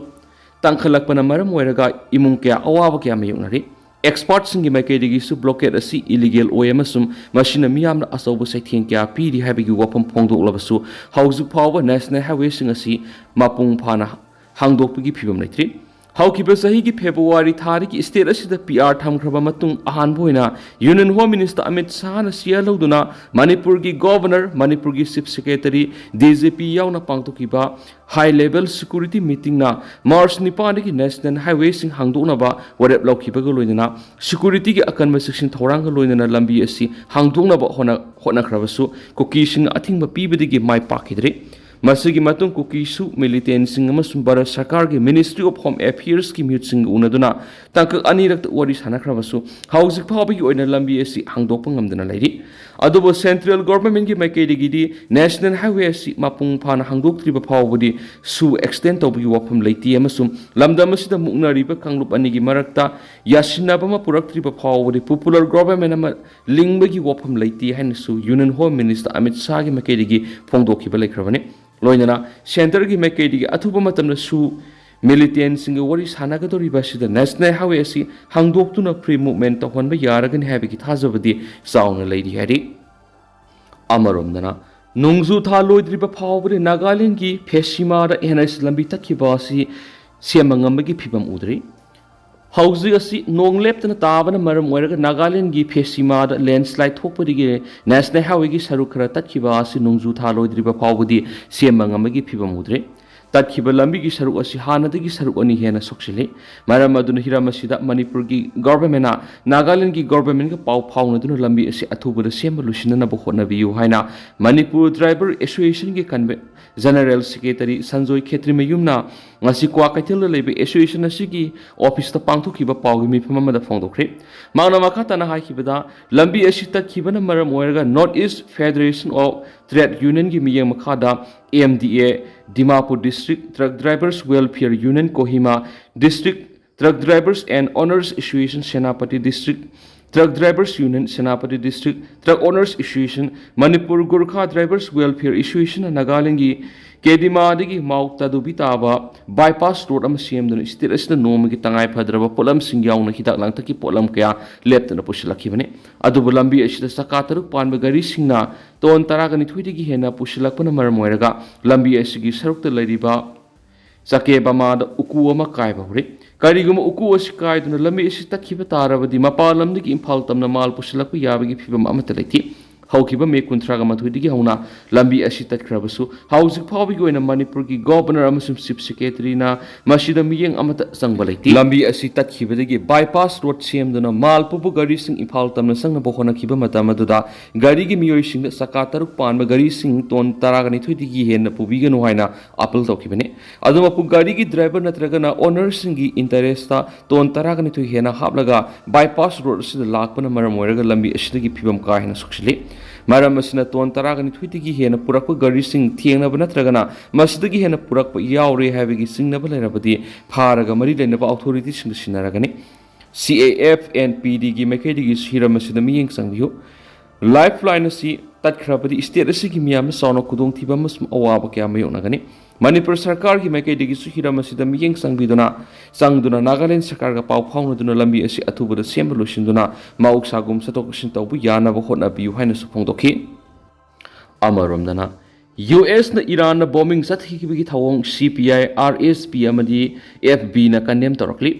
ꯇꯥꯡꯈꯠꯂꯛꯄꯅ ꯃꯔꯝ ꯑꯣꯏꯔꯒ ꯏꯃꯨꯡ ꯀꯌꯥ ꯑꯋꯥꯕ ꯀꯌꯥ ꯃꯥꯌꯣꯛꯅꯔꯤ꯫ Expertꯁꯤꯡꯒꯤ ꯃꯥꯏꯀꯩꯗꯒꯤꯁꯨ blockade ꯑꯁꯤ illegal ꯑꯣꯏ ꯑꯃꯁꯨꯡ ꯃꯁꯤꯅ ꯃꯤꯌꯥꯝꯗ ꯑꯆꯧꯕ ꯆꯩꯊꯦꯡ ꯀꯌꯥ ꯄꯤꯔꯤ ꯍꯥꯏꯕꯒꯤ ꯋꯥꯐꯝ ꯐꯣꯡꯗꯣꯛꯂꯕꯁꯨ ꯍꯧꯖꯤꯛ ꯐꯥꯎꯕ National Highwayꯁꯤꯡ ꯑꯁꯤ ꯃꯄꯨꯡ ꯐꯥꯅ ꯍꯥꯡꯗꯣꯛꯄꯒꯤ ꯐꯤꯕꯝ ꯂꯩꯇ꯭ꯔꯤ꯫ ꯍꯧꯈꯤꯕ ꯆꯍꯤꯒꯤ February ꯊꯥꯗꯒꯤ state ꯑꯁꯤꯗ PR ꯊꯝꯈ꯭ꯔꯕ ꯃꯇꯨꯡ ꯑꯍꯥꯟꯕ ꯑꯣꯏꯅ Union Home Minister Amit ꯁꯥꯍꯅ chair ꯂꯧꯗꯨꯅ ꯃꯅꯤꯄꯨꯔꯒꯤ Governor, ꯃꯅꯤꯄꯨꯔꯒꯤ Chief Secretary, DGP ꯌꯥꯎꯅ ꯄꯥꯡꯊꯣꯛꯈꯤꯕ high level security meetingꯅ March ꯅꯤꯄꯥꯟꯗꯒꯤ National Highwayꯁꯤꯡ ꯍꯥꯡꯗꯣꯛꯅꯕ ꯋꯥꯔꯦꯞ ꯂꯧꯈꯤꯕꯒ ꯂꯣꯏꯅꯅ securityꯒꯤ ꯑꯀꯟꯕ ꯆꯦꯛꯁꯤꯟ ꯊꯧꯔꯥꯡꯒ ꯂꯣꯏꯅꯅ ꯂꯝꯕꯤ ꯑꯁꯤ ꯍꯥꯡꯗꯣꯛꯅꯕ ꯍꯣꯠꯅ-, ꯍꯣꯠꯅꯈ꯭ꯔꯕꯁꯨ ꯀꯨꯀꯤꯁꯤꯡꯅ ꯑꯊꯤꯡꯕ ꯄꯤꯕꯗꯒꯤ ꯃꯥꯏ ꯄꯥꯛꯈꯤꯗ꯭ꯔꯤ꯫ ꯃꯁꯤꯒꯤ ꯃꯇꯨꯡ ꯀꯨꯀꯤꯁꯨ militantꯁꯤꯡ ꯑꯃꯁꯨꯡ ꯚꯥꯔꯠ ꯁꯔꯀꯥꯔꯒꯤ Ministry of Home Affairsꯀꯤ ꯃꯤꯍꯨꯠꯁꯤꯡꯒ ꯎꯅꯗꯨꯅ ꯇꯥꯡꯀꯛ ꯑꯅꯤꯔꯛꯇ ꯋꯥꯔꯤ ꯁꯥꯟꯅꯈ꯭ꯔꯕꯁꯨ ꯍꯧꯖꯤꯛ ꯐꯥꯎꯕꯒꯤ ꯑꯣꯏꯅ ꯂꯝꯕꯤ ꯑꯁꯤ ꯍꯥꯡꯗꯣꯛꯄ ꯉꯝꯗꯅ ꯂꯩꯔꯤ꯫ ꯑꯗꯨꯕꯨ Central Governmentꯀꯤ ꯃꯥꯏꯀꯩꯗꯒꯤꯗꯤ National Highway ꯑꯁꯤ ꯃꯄꯨꯡ ꯐꯥꯅ ꯍꯥꯡꯗꯣꯛꯇ꯭ꯔꯤꯕ ꯐꯥꯎꯕꯗꯤ ꯁꯨ extend ꯇꯧꯕꯒꯤ ꯋꯥꯐꯝ ꯂꯩꯇꯦ ꯑꯃꯁꯨꯡ ꯂꯝꯗꯝ ꯑꯁꯤꯗ ꯃꯨꯛꯅꯔꯤꯕ ꯀꯥꯡꯂꯨꯞ ꯑꯅꯤꯒꯤ ꯃꯔꯛꯇ ꯌꯥꯁꯤꯟꯅꯕ ꯑꯃ ꯄꯨꯔꯛꯇ꯭ꯔꯤꯕ ꯐꯥꯎꯕꯗꯤ popular government ꯑꯃ ꯂꯤꯡꯕꯒꯤ ꯋꯥꯐꯝ ꯂꯩꯇꯦ ꯍꯥꯏꯅꯁꯨ Union Home Minister ꯑꯃꯤꯠ ꯁꯥꯍꯒꯤ ꯃꯥꯏꯀꯩꯗꯒꯤ ꯐꯣꯡꯗꯣꯛꯈꯤꯕ ꯂꯩꯈ꯭ꯔꯕꯅꯤ꯫ ꯂꯣꯏꯅꯅ centreꯒꯤ ꯃꯥꯏꯀꯩꯗꯒꯤ ꯑꯊꯨꯕ ꯃꯇꯝꯗꯁꯨ militantꯁꯤꯡꯒ ꯋꯥꯔꯤ ꯁꯥꯟꯅꯒꯗꯧꯔꯤꯕ ꯑꯁꯤꯗ National Highway ꯑꯁꯤ ꯍꯥꯡꯗꯣꯛꯇꯨꯅ free movement ꯇꯧꯍꯟꯕ ꯌꯥꯔꯒꯅꯤ ꯍꯥꯏꯕꯒꯤ ꯊꯥꯖꯕꯗꯤ ꯆꯥꯎꯅ ꯂꯩꯔꯤ ꯍꯥꯏꯔꯤ꯫ ꯑꯃꯔꯣꯝꯗꯅ, ꯅꯣꯡꯖꯨ ꯊꯥ ꯂꯣꯏꯗ꯭ꯔꯤꯕ ꯐꯥꯎꯕꯗ ꯅꯥꯒꯥꯂꯦꯟꯗꯒꯤ ꯐꯦꯁꯤꯃꯥꯗ NH ꯂꯝꯕꯤ ꯇꯠꯈꯤꯕ ꯑꯁꯤ ꯁꯦꯝꯕ ꯉꯝꯕꯒꯤ ꯐꯤꯕꯝ ꯎꯗ꯭ꯔꯤ꯫ ꯍꯧꯖꯤꯛ ꯑꯁꯤ ꯅꯣꯡ ꯂꯦꯞꯇꯅ ꯇꯥꯕꯅ ꯃꯔꯝ ꯑꯣꯏꯔꯒ ꯅꯥꯒꯥꯂꯦꯟꯒꯤ ꯐꯦꯁꯤꯃꯥꯗ ꯂꯦꯟꯁ꯭ꯂꯥꯏꯠ ꯊꯣꯛꯄꯗꯒꯤ ꯅꯦꯁꯅꯦꯜ ꯍꯥꯏꯋꯦꯒꯤ ꯁꯔꯨꯛ ꯈꯔ ꯇꯠꯈꯤꯕ ꯑꯁꯤ ꯅꯣꯡꯖꯨ ꯊꯥ ꯂꯣꯏꯗ꯭ꯔꯤꯕ ꯐꯥꯎꯕꯗꯤ ꯁꯦꯝꯕ ꯉꯝꯕꯒꯤ ꯐꯤꯕꯝ ꯎꯗ꯭ꯔꯤ꯫ ꯇꯠꯈꯤꯕ ꯂꯝꯕꯤꯒꯤ ꯁꯔꯨꯛ ꯑꯁꯤ ꯍꯥꯟꯅꯗꯒꯤ ꯁꯔꯨꯛ ꯑꯅꯤ ꯍꯦꯟꯅ ꯁꯣꯛꯆꯤꯜꯂꯤ꯫ ꯃꯔꯝ ꯑꯗꯨꯅ ꯍꯤꯔꯝ ꯑꯁꯤꯗ ꯃꯅꯤꯄꯨꯔꯒꯤ ꯒꯣꯚꯔꯟꯃꯦꯟꯅ ꯅꯥꯒꯥꯂꯦꯟꯗꯒꯤ ꯒꯣꯚꯔꯟꯃꯦꯟꯒ ꯄꯥꯎ ꯐꯥꯎꯅꯗꯨꯅ ꯂꯝꯕꯤ ꯑꯁꯤ ꯑꯊꯨꯕꯗ ꯁꯦꯝꯕ ꯂꯣꯏꯁꯤꯟꯅꯅꯕ ꯍꯣꯠꯅꯕꯤꯌꯨ ꯍꯥꯏꯅ Manipur driver ꯑꯦꯁꯣꯁꯤꯌꯦꯁꯟꯒꯤ ꯀꯟꯚꯦ-, general secretary Sanjoy ꯈꯦꯇ꯭ꯔꯤꯃꯌꯨꯝꯅ ꯉꯁꯤ ꯀ꯭ꯋꯥꯀꯩꯊꯦꯜꯗ ꯂꯩꯕ ꯑꯦꯁꯣꯁꯤꯌꯦꯁꯟ ꯑꯁꯤꯒꯤ ꯑꯣꯐꯤꯁꯇ ꯄꯥꯡꯊꯣꯛꯈꯤꯕ ꯄꯥꯎꯒꯤ ꯃꯤꯐꯝ ꯑꯃꯗ ꯐꯣꯡꯗꯣꯛꯈ꯭ꯔꯦ꯫ ꯃꯍꯥꯛꯅ ꯃꯈꯥ ꯇꯥꯅ ꯍꯥꯏꯈꯤꯕꯗ, ꯂꯝꯕꯤ ꯑꯁꯤ ꯇꯠꯈꯤꯕꯅ ꯃꯔꯝ ꯑꯣꯏꯔꯒ North East Federation of Trade Unionꯒꯤ ꯃꯤꯠꯌꯦꯡ ꯃꯈꯥꯗ M D A Dimapur District, Truck Drivers Welfare Union Kohima District, Truck Drivers and Owners Association Senapati District, Truck Drivers Union Senapati District, Truck Owners Association, Manipur Gorkha Drivers Welfare Association ꯅ ꯅꯥꯒꯥꯂꯦꯟꯗꯒꯤ ꯀꯦꯗꯤꯃꯥꯗꯒꯤ ꯃꯥꯎ ꯇꯥꯗꯨꯕꯤ ꯇꯥꯕ ꯕꯥꯏꯄꯥꯁ ꯔꯣꯗ ꯑꯃ ꯁꯦꯝꯗꯨꯅ ꯁ꯭ꯇꯦꯠ ꯑꯁꯤꯗ ꯅꯣꯡꯃꯒꯤ ꯇꯉꯥꯏ ꯐꯗ꯭ꯔꯕ ꯄꯣꯠꯂꯝꯁꯤꯡ ꯌꯥꯎꯅ ꯍꯤꯗꯥꯛ ꯂꯥꯡꯊꯛꯀꯤ ꯄꯣꯠꯂꯝ ꯀꯌꯥ ꯂꯦꯞꯇꯅ ꯄꯨꯁꯤꯜꯂꯛꯈꯤꯕꯅꯤ꯫ ꯑꯗꯨꯕꯨ ꯂꯝꯕꯤ ꯑꯁꯤꯗ ꯆꯀꯥ ꯇꯔꯨꯛ ꯄꯥꯟꯕ ꯒꯥꯔꯤꯁꯤꯡꯅ ꯇꯣꯟ ꯇꯔꯥꯒ ꯅꯤꯊꯣꯏꯗꯒꯤ ꯍꯦꯟꯅ ꯄꯨꯁꯤꯜꯂꯛꯄꯅ ꯃꯔꯝ ꯑꯣꯏꯔꯒ ꯂꯝꯕꯤ ꯑꯁꯤꯒꯤ ꯁꯔꯨꯛꯇ ꯂꯩꯔꯤꯕ ꯆꯀꯦ ꯕꯃꯥꯗ ꯎꯀꯨ ꯑꯃ ꯀꯥꯏꯕ ꯍꯧꯔꯦ꯫ ꯀꯔꯤꯒꯨꯝꯕ ꯎꯀꯨ ꯑꯁꯤ ꯀꯥꯏꯗꯨꯅ ꯂꯝꯕꯤ ꯑꯁꯤ ꯇꯠꯈꯤꯕ ꯇꯥꯔꯕꯗꯤ ꯃꯄꯥꯟ ꯂꯝꯗꯒꯤ ꯏꯝꯐꯥꯜ ꯇꯝꯅ ꯃꯥꯜ ꯄꯨꯁꯤꯜꯂꯛꯄ ꯌꯥꯕꯒꯤ ꯐꯤꯕꯝ ꯑꯃꯠꯇ ꯂꯩꯇꯦ꯫ ꯍꯧꯈꯤꯕ ꯃꯦ ꯀꯨꯟꯊ꯭ꯔꯥꯒ ꯃꯥꯊꯣꯏꯗꯒꯤ ꯍꯧꯅ ꯂꯝꯕꯤ ꯑꯁꯤ ꯇꯠꯈ꯭ꯔꯕꯁꯨ ꯍꯧꯖꯤꯛ ꯐꯥꯎꯕꯒꯤ ꯑꯣꯏꯅ ꯃꯅꯤꯄꯨꯔꯒꯤ ꯒꯣꯚꯔꯅꯔ ꯑꯃꯁꯨꯡ ꯆꯤꯐ ꯁꯦꯀ꯭ꯔꯦꯇꯔꯤꯅ ꯃꯁꯤꯗ ꯃꯤꯠꯌꯦꯡ ꯑꯃꯠꯇ ꯆꯪꯕ ꯂꯩꯇꯦ꯫ ꯂꯝꯕꯤ ꯑꯁꯤ ꯇꯠꯈꯤꯕꯗꯒꯤ ꯕꯥꯏꯄꯥꯁ ꯔꯣꯗ ꯁꯦꯝꯗꯨꯅ ꯃꯥꯜ ꯄꯨꯕ ꯒꯥꯔꯤꯁꯤꯡ ꯏꯝꯐꯥꯜ ꯇꯝꯅ ꯆꯪꯅꯕ ꯍꯣꯠꯅꯈꯤꯕ ꯃꯇꯝ ꯑꯗꯨꯗ ꯒꯥꯔꯤꯒꯤ ꯃꯤꯑꯣꯏꯁꯤꯡꯗ ꯆꯀꯥ ꯇꯔꯨꯛ ꯄꯥꯟꯕ ꯒꯥꯔꯤꯁꯤꯡ ꯇꯣꯟ ꯇꯔꯥꯒ ꯅꯤꯊꯣꯏꯗꯒꯤ ꯍꯦꯟꯅ ꯄꯨꯕꯤꯒꯅꯨ ꯍꯥꯏꯅ ꯑꯥꯄꯤꯜ ꯇꯧꯈꯤꯕꯅꯤ꯫ ꯑꯗꯨꯃꯛꯄꯨ ꯒꯥꯔꯤꯒꯤ ꯗ꯭ꯔꯥꯏꯚꯔ ꯅꯠꯇ꯭ꯔꯒꯅ ꯑꯣꯅꯔꯁꯤꯡꯒꯤ ꯏꯟꯇꯔꯦꯁꯇ ꯇꯣꯟ ꯇꯔꯥꯒ ꯅꯤꯊꯣꯏ ꯍꯦꯟꯅ ꯍꯥꯞꯂꯒ ꯕꯥꯏꯄꯥꯁ ꯔꯣꯗ ꯑꯁꯤꯗ ꯂꯥꯛꯄꯅ ꯃꯔꯝ ꯑꯣꯏꯔꯒ ꯂꯝꯕꯤ ꯑꯁꯤꯗꯒꯤ ꯐꯤꯕꯝ ꯀꯥ ꯍꯦꯟꯅ ꯁꯣꯛꯆꯤꯜꯂꯤ꯫ ꯃꯔꯝ ꯑꯁꯤꯅ ꯇꯣꯟ ꯇꯔꯥꯒ ꯅꯤꯊꯣꯏꯗꯒꯤ ꯍꯦꯟꯅ ꯄꯨꯔꯛꯄ ꯒꯥꯔꯤꯁꯤꯡ ꯊꯦꯡꯅꯕ ꯅꯠꯇ꯭ꯔꯒꯅ ꯃꯁꯤꯗꯒꯤ ꯍꯦꯟꯅ ꯄꯨꯔꯛꯄ ꯌꯥꯎꯔꯦ ꯍꯥꯏꯕꯒꯤ ꯆꯤꯡꯅꯕ ꯂꯩꯔꯕꯗꯤ ꯐꯥꯔꯒ ꯃꯔꯤ ꯂꯩꯅꯕ ꯑꯣꯊꯣꯔꯤꯇꯤꯁꯤꯡꯗ ꯁꯤꯟꯅꯔꯒꯅꯤ꯫ C A F and P Dꯒꯤ ꯃꯥꯏꯀꯩꯗꯒꯤ ꯍꯤꯔꯝ ꯑꯁꯤꯗ ꯃꯤꯠꯌꯦꯡ ꯆꯪꯕꯤꯌꯨ꯫ ꯂꯥꯏꯐ ꯂꯥꯏꯟ ꯑꯁꯤ ꯇꯠꯈ꯭ꯔꯕꯗꯤ ꯁ꯭ꯇꯦꯠ ꯑꯁꯤꯒꯤ ꯃꯤꯌꯥꯝꯅ ꯆꯥꯎꯅ ꯈꯨꯗꯣꯡꯊꯤꯕ ꯑꯃꯁꯨꯡ ꯑꯋꯥꯕ ꯀꯌꯥ ꯃꯥꯌꯣꯛꯅꯒꯅꯤ꯫ ꯃꯅꯤꯄꯨꯔ ꯁꯔꯀꯥꯔꯒꯤ ꯃꯥꯏꯀꯩꯗꯒꯤꯁꯨ ꯍꯤꯔꯝ ꯑꯁꯤꯗ ꯃꯤꯠꯌꯦꯡ ꯆꯪꯕꯤꯗꯨꯅ, ꯆꯪꯗꯨꯅ ꯅꯥꯒꯥꯂꯦꯟ ꯁꯔꯀꯥꯔꯒ ꯄꯥꯎ ꯐꯥꯎꯅꯗꯨꯅ ꯂꯝꯕꯤ ꯑꯁꯤ ꯑꯊꯨꯕꯗ ꯁꯦꯝꯕ ꯂꯣꯏꯁꯤꯟꯗꯨꯅ ꯃꯍꯧꯁꯥꯒꯨꯝ ꯆꯠꯊꯣꯛ ꯆꯠꯁꯤꯟ ꯇꯧꯕ ꯌꯥꯅꯕ ꯍꯣꯠꯅꯕꯤꯌꯨ ꯍꯥꯏꯅꯁꯨ ꯐꯣꯡꯗꯣꯛꯈꯤ꯫ ꯑꯃꯔꯣꯝꯗꯅ, U S ꯅ ꯏꯔꯥꯟꯅ ꯕꯣꯝꯕꯤꯡ ꯆꯠꯊꯈꯤꯕꯒꯤ ꯊꯧꯑꯣꯡ C P I, R S P ꯑꯃꯗꯤ F B ꯅ ꯀꯟꯗꯦꯝ ꯇꯧꯔꯛꯂꯤ꯫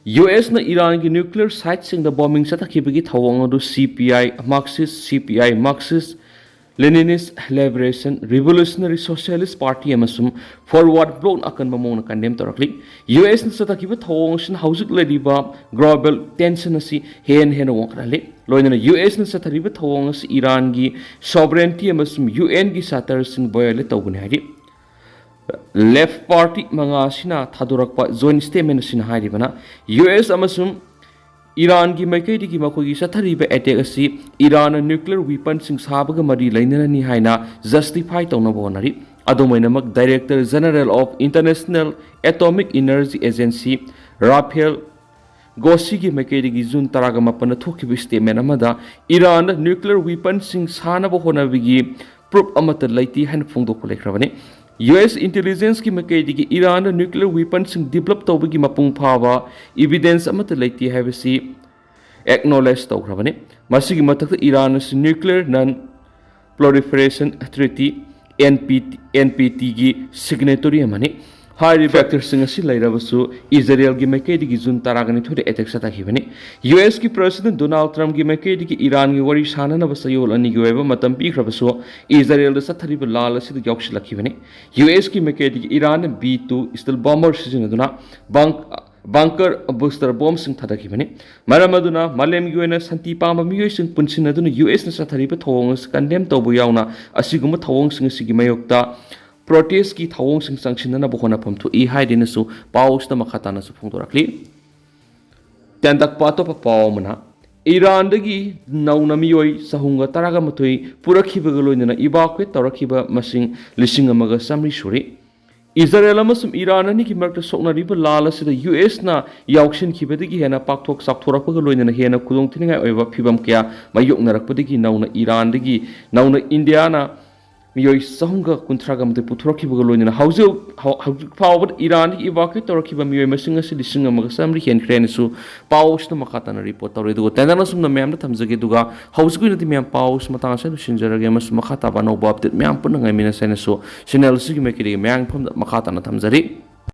ꯌꯨ ꯑꯦꯁꯅ ꯏꯔꯥꯟꯒꯤ nuclear siteꯁꯤꯡꯗ bombing ꯆꯠꯊꯈꯤꯕꯒꯤ ꯊꯧꯑꯣꯡ ꯑꯗꯨ C P I Marxist, C P I Marxist Leninist Liberation Revolutionary Socialist Party ꯑꯃꯁꯨꯡ Forward Blocꯅ ꯑꯀꯟꯕ ꯃꯑꯣꯡꯗ condemn ꯇꯧꯔꯛꯂꯤ꯫ ꯌꯨ ꯑꯦꯁꯅ ꯆꯠꯊꯈꯤꯕ ꯊꯧꯑꯣꯡ ꯑꯁꯤꯅ ꯍꯧꯖꯤꯛ ꯂꯩꯔꯤꯕ global tension ꯑꯁꯤ ꯍꯦꯟꯅ ꯍꯦꯟꯅ ꯋꯥꯡꯈꯠꯍꯜꯂꯤ꯫ ꯂꯣꯏꯅꯅ ꯌꯨ ꯑꯦꯁꯅ ꯆꯠꯊꯔꯤꯕ ꯊꯧꯑꯣꯡ ꯑꯁꯤ ꯏꯔꯥꯟꯒꯤ sovereignty ꯑꯃꯁꯨꯡ U Nꯒꯤ charterꯁꯤꯡ violate ꯇꯧꯕꯅꯤ ꯍꯥꯏꯔꯤ꯫ Left party ꯃꯉꯥ ꯑꯁꯤꯅ ꯊꯥꯗꯣꯔꯛꯄ joint statement ꯑꯁꯤꯅ ꯍꯥꯏꯔꯤꯕꯅ, ꯌꯨ ꯑꯦꯁ ꯑꯃꯁꯨꯡ ꯏꯔꯥꯟꯒꯤ ꯃꯥꯏꯀꯩꯗꯒꯤ ꯃꯈꯣꯏꯒꯤ ꯆꯠꯊꯔꯤꯕ attack ꯑꯁꯤ ꯏꯔꯥꯟꯅ nuclear weaponꯁꯤꯡ ꯁꯥꯕꯒ ꯃꯔꯤ ꯂꯩꯅꯔꯅꯤ ꯍꯥꯏꯅ justify ꯇꯧꯅꯕ ꯍꯣꯠꯅꯔꯤ꯫ ꯑꯗꯨꯝ ꯑꯣꯏꯅꯃꯛ, Director General of International Atomic Energy Agency Rafael Grossiꯒꯤ ꯃꯥꯏꯀꯩꯗꯒꯤ June ꯇꯔꯥꯒ ꯃꯥꯄꯟꯗ ꯊꯣꯛꯈꯤꯕ statement ꯑꯃꯗ ꯏꯔꯥꯟꯗ nuclear weaponꯁꯤꯡ ꯁꯥꯅꯕ ꯍꯣꯠꯅꯕꯒꯤ proof ꯑꯃꯠꯇ ꯂꯩꯇꯦ ꯍꯥꯏꯅ ꯐꯣꯡꯗꯣꯛꯄ ꯂꯩꯈ꯭ꯔꯕꯅꯤ꯫ U S intelligenceꯀꯤ ꯃꯥꯏꯀꯩꯗꯒꯤ ꯏꯔꯥꯟꯗ nuclear weaponꯁꯤꯡ develop ꯇꯧꯕꯒꯤ ꯃꯄꯨꯡ ꯐꯥꯕ evidence ꯑꯃꯠꯇ ꯂꯩꯇꯦ ꯍꯥꯏꯕꯁꯤ acknowledge ꯇꯧꯈ꯭ꯔꯕꯅꯤ꯫ ꯃꯁꯤꯒꯤ ꯃꯊꯛꯇ ꯏꯔꯥꯟ ꯑꯁꯤ Nuclear Non Proliferation Treaty, N P T, N P Tꯒꯤ signatory ꯑꯃꯅꯤ꯫ ꯍꯥꯏꯔꯤꯕ factorꯁꯤꯡ ꯑꯁꯤ ꯂꯩꯔꯕꯁꯨ, ꯏꯖꯔꯦꯜꯒꯤ ꯃꯥꯏꯀꯩꯗꯒꯤ June ꯇꯔꯥꯒ ꯅꯤꯊꯣꯏꯗ attack ꯆꯠꯊꯈꯤꯕꯅꯤ꯫ U Sꯀꯤ President Donald Trumpꯀꯤ ꯃꯥꯏꯀꯩꯗꯒꯤ ꯏꯔꯥꯟꯒꯤ ꯋꯥꯔꯤ ꯁꯥꯅꯅꯕ ꯆꯌꯣꯜ ꯑꯅꯤꯒꯤ ꯑꯣꯏꯕ ꯃꯇꯝ ꯄꯤꯈ꯭ꯔꯕꯁꯨ, ꯏꯖꯔꯦꯜꯗ ꯆꯠꯊꯔꯤꯕ ꯂꯥꯜ ꯑꯁꯤꯗ ꯌꯥꯎꯁꯤꯜꯂꯛꯈꯤꯕꯅꯤ꯫ U Sꯀꯤ ꯃꯥꯏꯀꯩꯗꯒꯤ ꯏꯔꯥꯟꯅ B two stealth bomber ꯁꯤꯖꯤꯟꯅꯗꯨꯅ bunk-, bunker booster bombꯁꯤꯡ ꯊꯥꯗꯈꯤꯕꯅꯤ꯫ ꯃꯔꯝ ꯑꯗꯨꯅ ꯃꯥꯂꯦꯝꯒꯤ ꯑꯣꯏꯅ ꯁꯥꯟꯇꯤ ꯄꯥꯝꯕ ꯃꯤꯑꯣꯏꯁꯤꯡ ꯄꯨꯟꯁꯤꯟꯅꯗꯨꯅ U Sꯅ ꯆꯠꯊꯔꯤꯕ ꯊꯧꯑꯣꯡ ꯑꯁꯤ condemn ꯇꯧꯕ ꯌꯥꯎꯅ ꯑꯁꯤꯒꯨꯝꯕ ꯊꯧꯑꯣꯡꯁꯤꯡ ꯑꯁꯤꯒꯤ ꯃꯥꯌꯣꯛꯇ protestꯀꯤ ꯊꯧꯑꯣꯡꯁꯤꯡ ꯆꯪꯁꯤꯟꯅꯅꯕ ꯍꯣꯠꯅꯐꯝ ꯊꯣꯛꯏ ꯍꯥꯏꯗꯨꯅꯁꯨ ꯄꯥꯎ ꯑꯁꯤꯗ ꯃꯈꯥ ꯇꯥꯅꯁꯨ ꯐꯣꯡꯗꯣꯔꯛꯂꯤ꯫ ꯇꯦꯟꯇꯛꯄ ꯑꯇꯣꯞꯄ ꯄꯥꯎ ꯑꯃꯅ, ꯏꯔꯥꯟꯗꯒꯤ ꯅꯧꯅ ꯃꯤꯑꯣꯏ ꯆꯍꯨꯝꯒ ꯇꯔꯥꯒ ꯃꯥꯊꯣꯏ ꯄꯨꯔꯛꯈꯤꯕꯒ ꯂꯣꯏꯅꯅ evacuate ꯇꯧꯔꯛꯈꯤꯕ ꯃꯁꯤꯡ ꯂꯤꯁꯤꯡ ꯑꯃꯒ ꯆꯥꯃꯔꯤ ꯁꯨꯔꯤ꯫ ꯏꯖꯔꯦꯜ ꯑꯃꯁꯨꯡ ꯏꯔꯥꯟ ꯑꯅꯤꯒꯤ ꯃꯔꯛꯇ ꯁꯣꯛꯅꯔꯤꯕ ꯂꯥꯜ ꯑꯁꯤꯗ U Sꯅ ꯌꯥꯎꯁꯤꯟꯈꯤꯕꯗꯒꯤ ꯍꯦꯟꯅ ꯄꯥꯛꯊꯣꯛ ꯆꯥꯎꯊꯣꯔꯛꯄꯒ ꯂꯣꯏꯅꯅ ꯍꯦꯟꯅ ꯈꯨꯗꯣꯡꯊꯤꯅꯤꯡꯉꯥꯏ ꯑꯣꯏꯕ ꯐꯤꯕꯝ ꯀꯌꯥ ꯃꯥꯌꯣꯛꯅꯔꯛꯄꯗꯒꯤ ꯅꯧꯅ ꯏꯔꯥꯟꯗꯒꯤ, ꯅꯧꯅ ꯏꯟꯗꯤꯌꯥꯅ ꯃꯤꯑꯣꯏ ꯆꯍꯨꯝꯒ ꯀꯨꯟꯊ꯭ꯔꯥꯒ ꯃꯥꯊꯣꯏ ꯄꯨꯊꯣꯔꯛꯈꯤꯕꯒ ꯂꯣꯏꯅꯅ ꯍꯧꯖꯤꯛ, ꯍꯧ-, ꯍꯧꯖꯤꯛ ꯐꯥꯎꯕꯗ ꯏꯔꯥꯟꯗꯒꯤ evacuate ꯇꯧꯔꯛꯈꯤꯕ ꯃꯤꯑꯣꯏ ꯃꯁꯤꯡ ꯑꯁꯤ ꯂꯤꯁꯤꯡ ꯑꯃꯒ ꯆꯥꯃꯔꯤ ꯍꯦꯟꯈ꯭ꯔꯦ ꯍꯥꯏꯅꯁꯨ ꯄꯥꯎ ꯑꯁꯤꯗ ꯃꯈꯥ ꯇꯥꯅ report ꯇꯧꯔꯤ꯫ ꯑꯗꯨꯒ ꯇꯦꯟꯇꯛꯅ ꯁꯨꯝꯅ ꯃꯌꯥꯝꯗ ꯊꯝꯖꯒꯦ꯫ ꯑꯗꯨꯒ ꯍꯧꯖꯤꯛꯀꯤ ꯑꯣꯏꯅꯗꯤ ꯃꯌꯥꯝ ꯄꯥꯎ ꯑꯁꯤ ꯃꯇꯥꯡ ꯑꯁꯤꯗ ꯂꯣꯏꯁꯤꯟꯖꯔꯒꯦ ꯑꯃꯁꯨꯡ ꯃꯈꯥ ꯇꯥꯕ ꯑꯅꯧꯕ update ꯃꯌꯥꯝ ꯄꯨꯟꯅ ꯉꯥꯏꯃꯤꯟꯅꯁꯦ ꯍꯥꯏꯅꯁꯨ channel ꯑꯁꯤꯒꯤ ꯃꯥꯏꯀꯩꯗꯒꯤ ꯃꯌꯥꯝꯒꯤ ꯃꯐꯝꯗ ꯃꯈꯥ ꯇꯥꯅ ꯊꯝꯖꯔꯤ꯫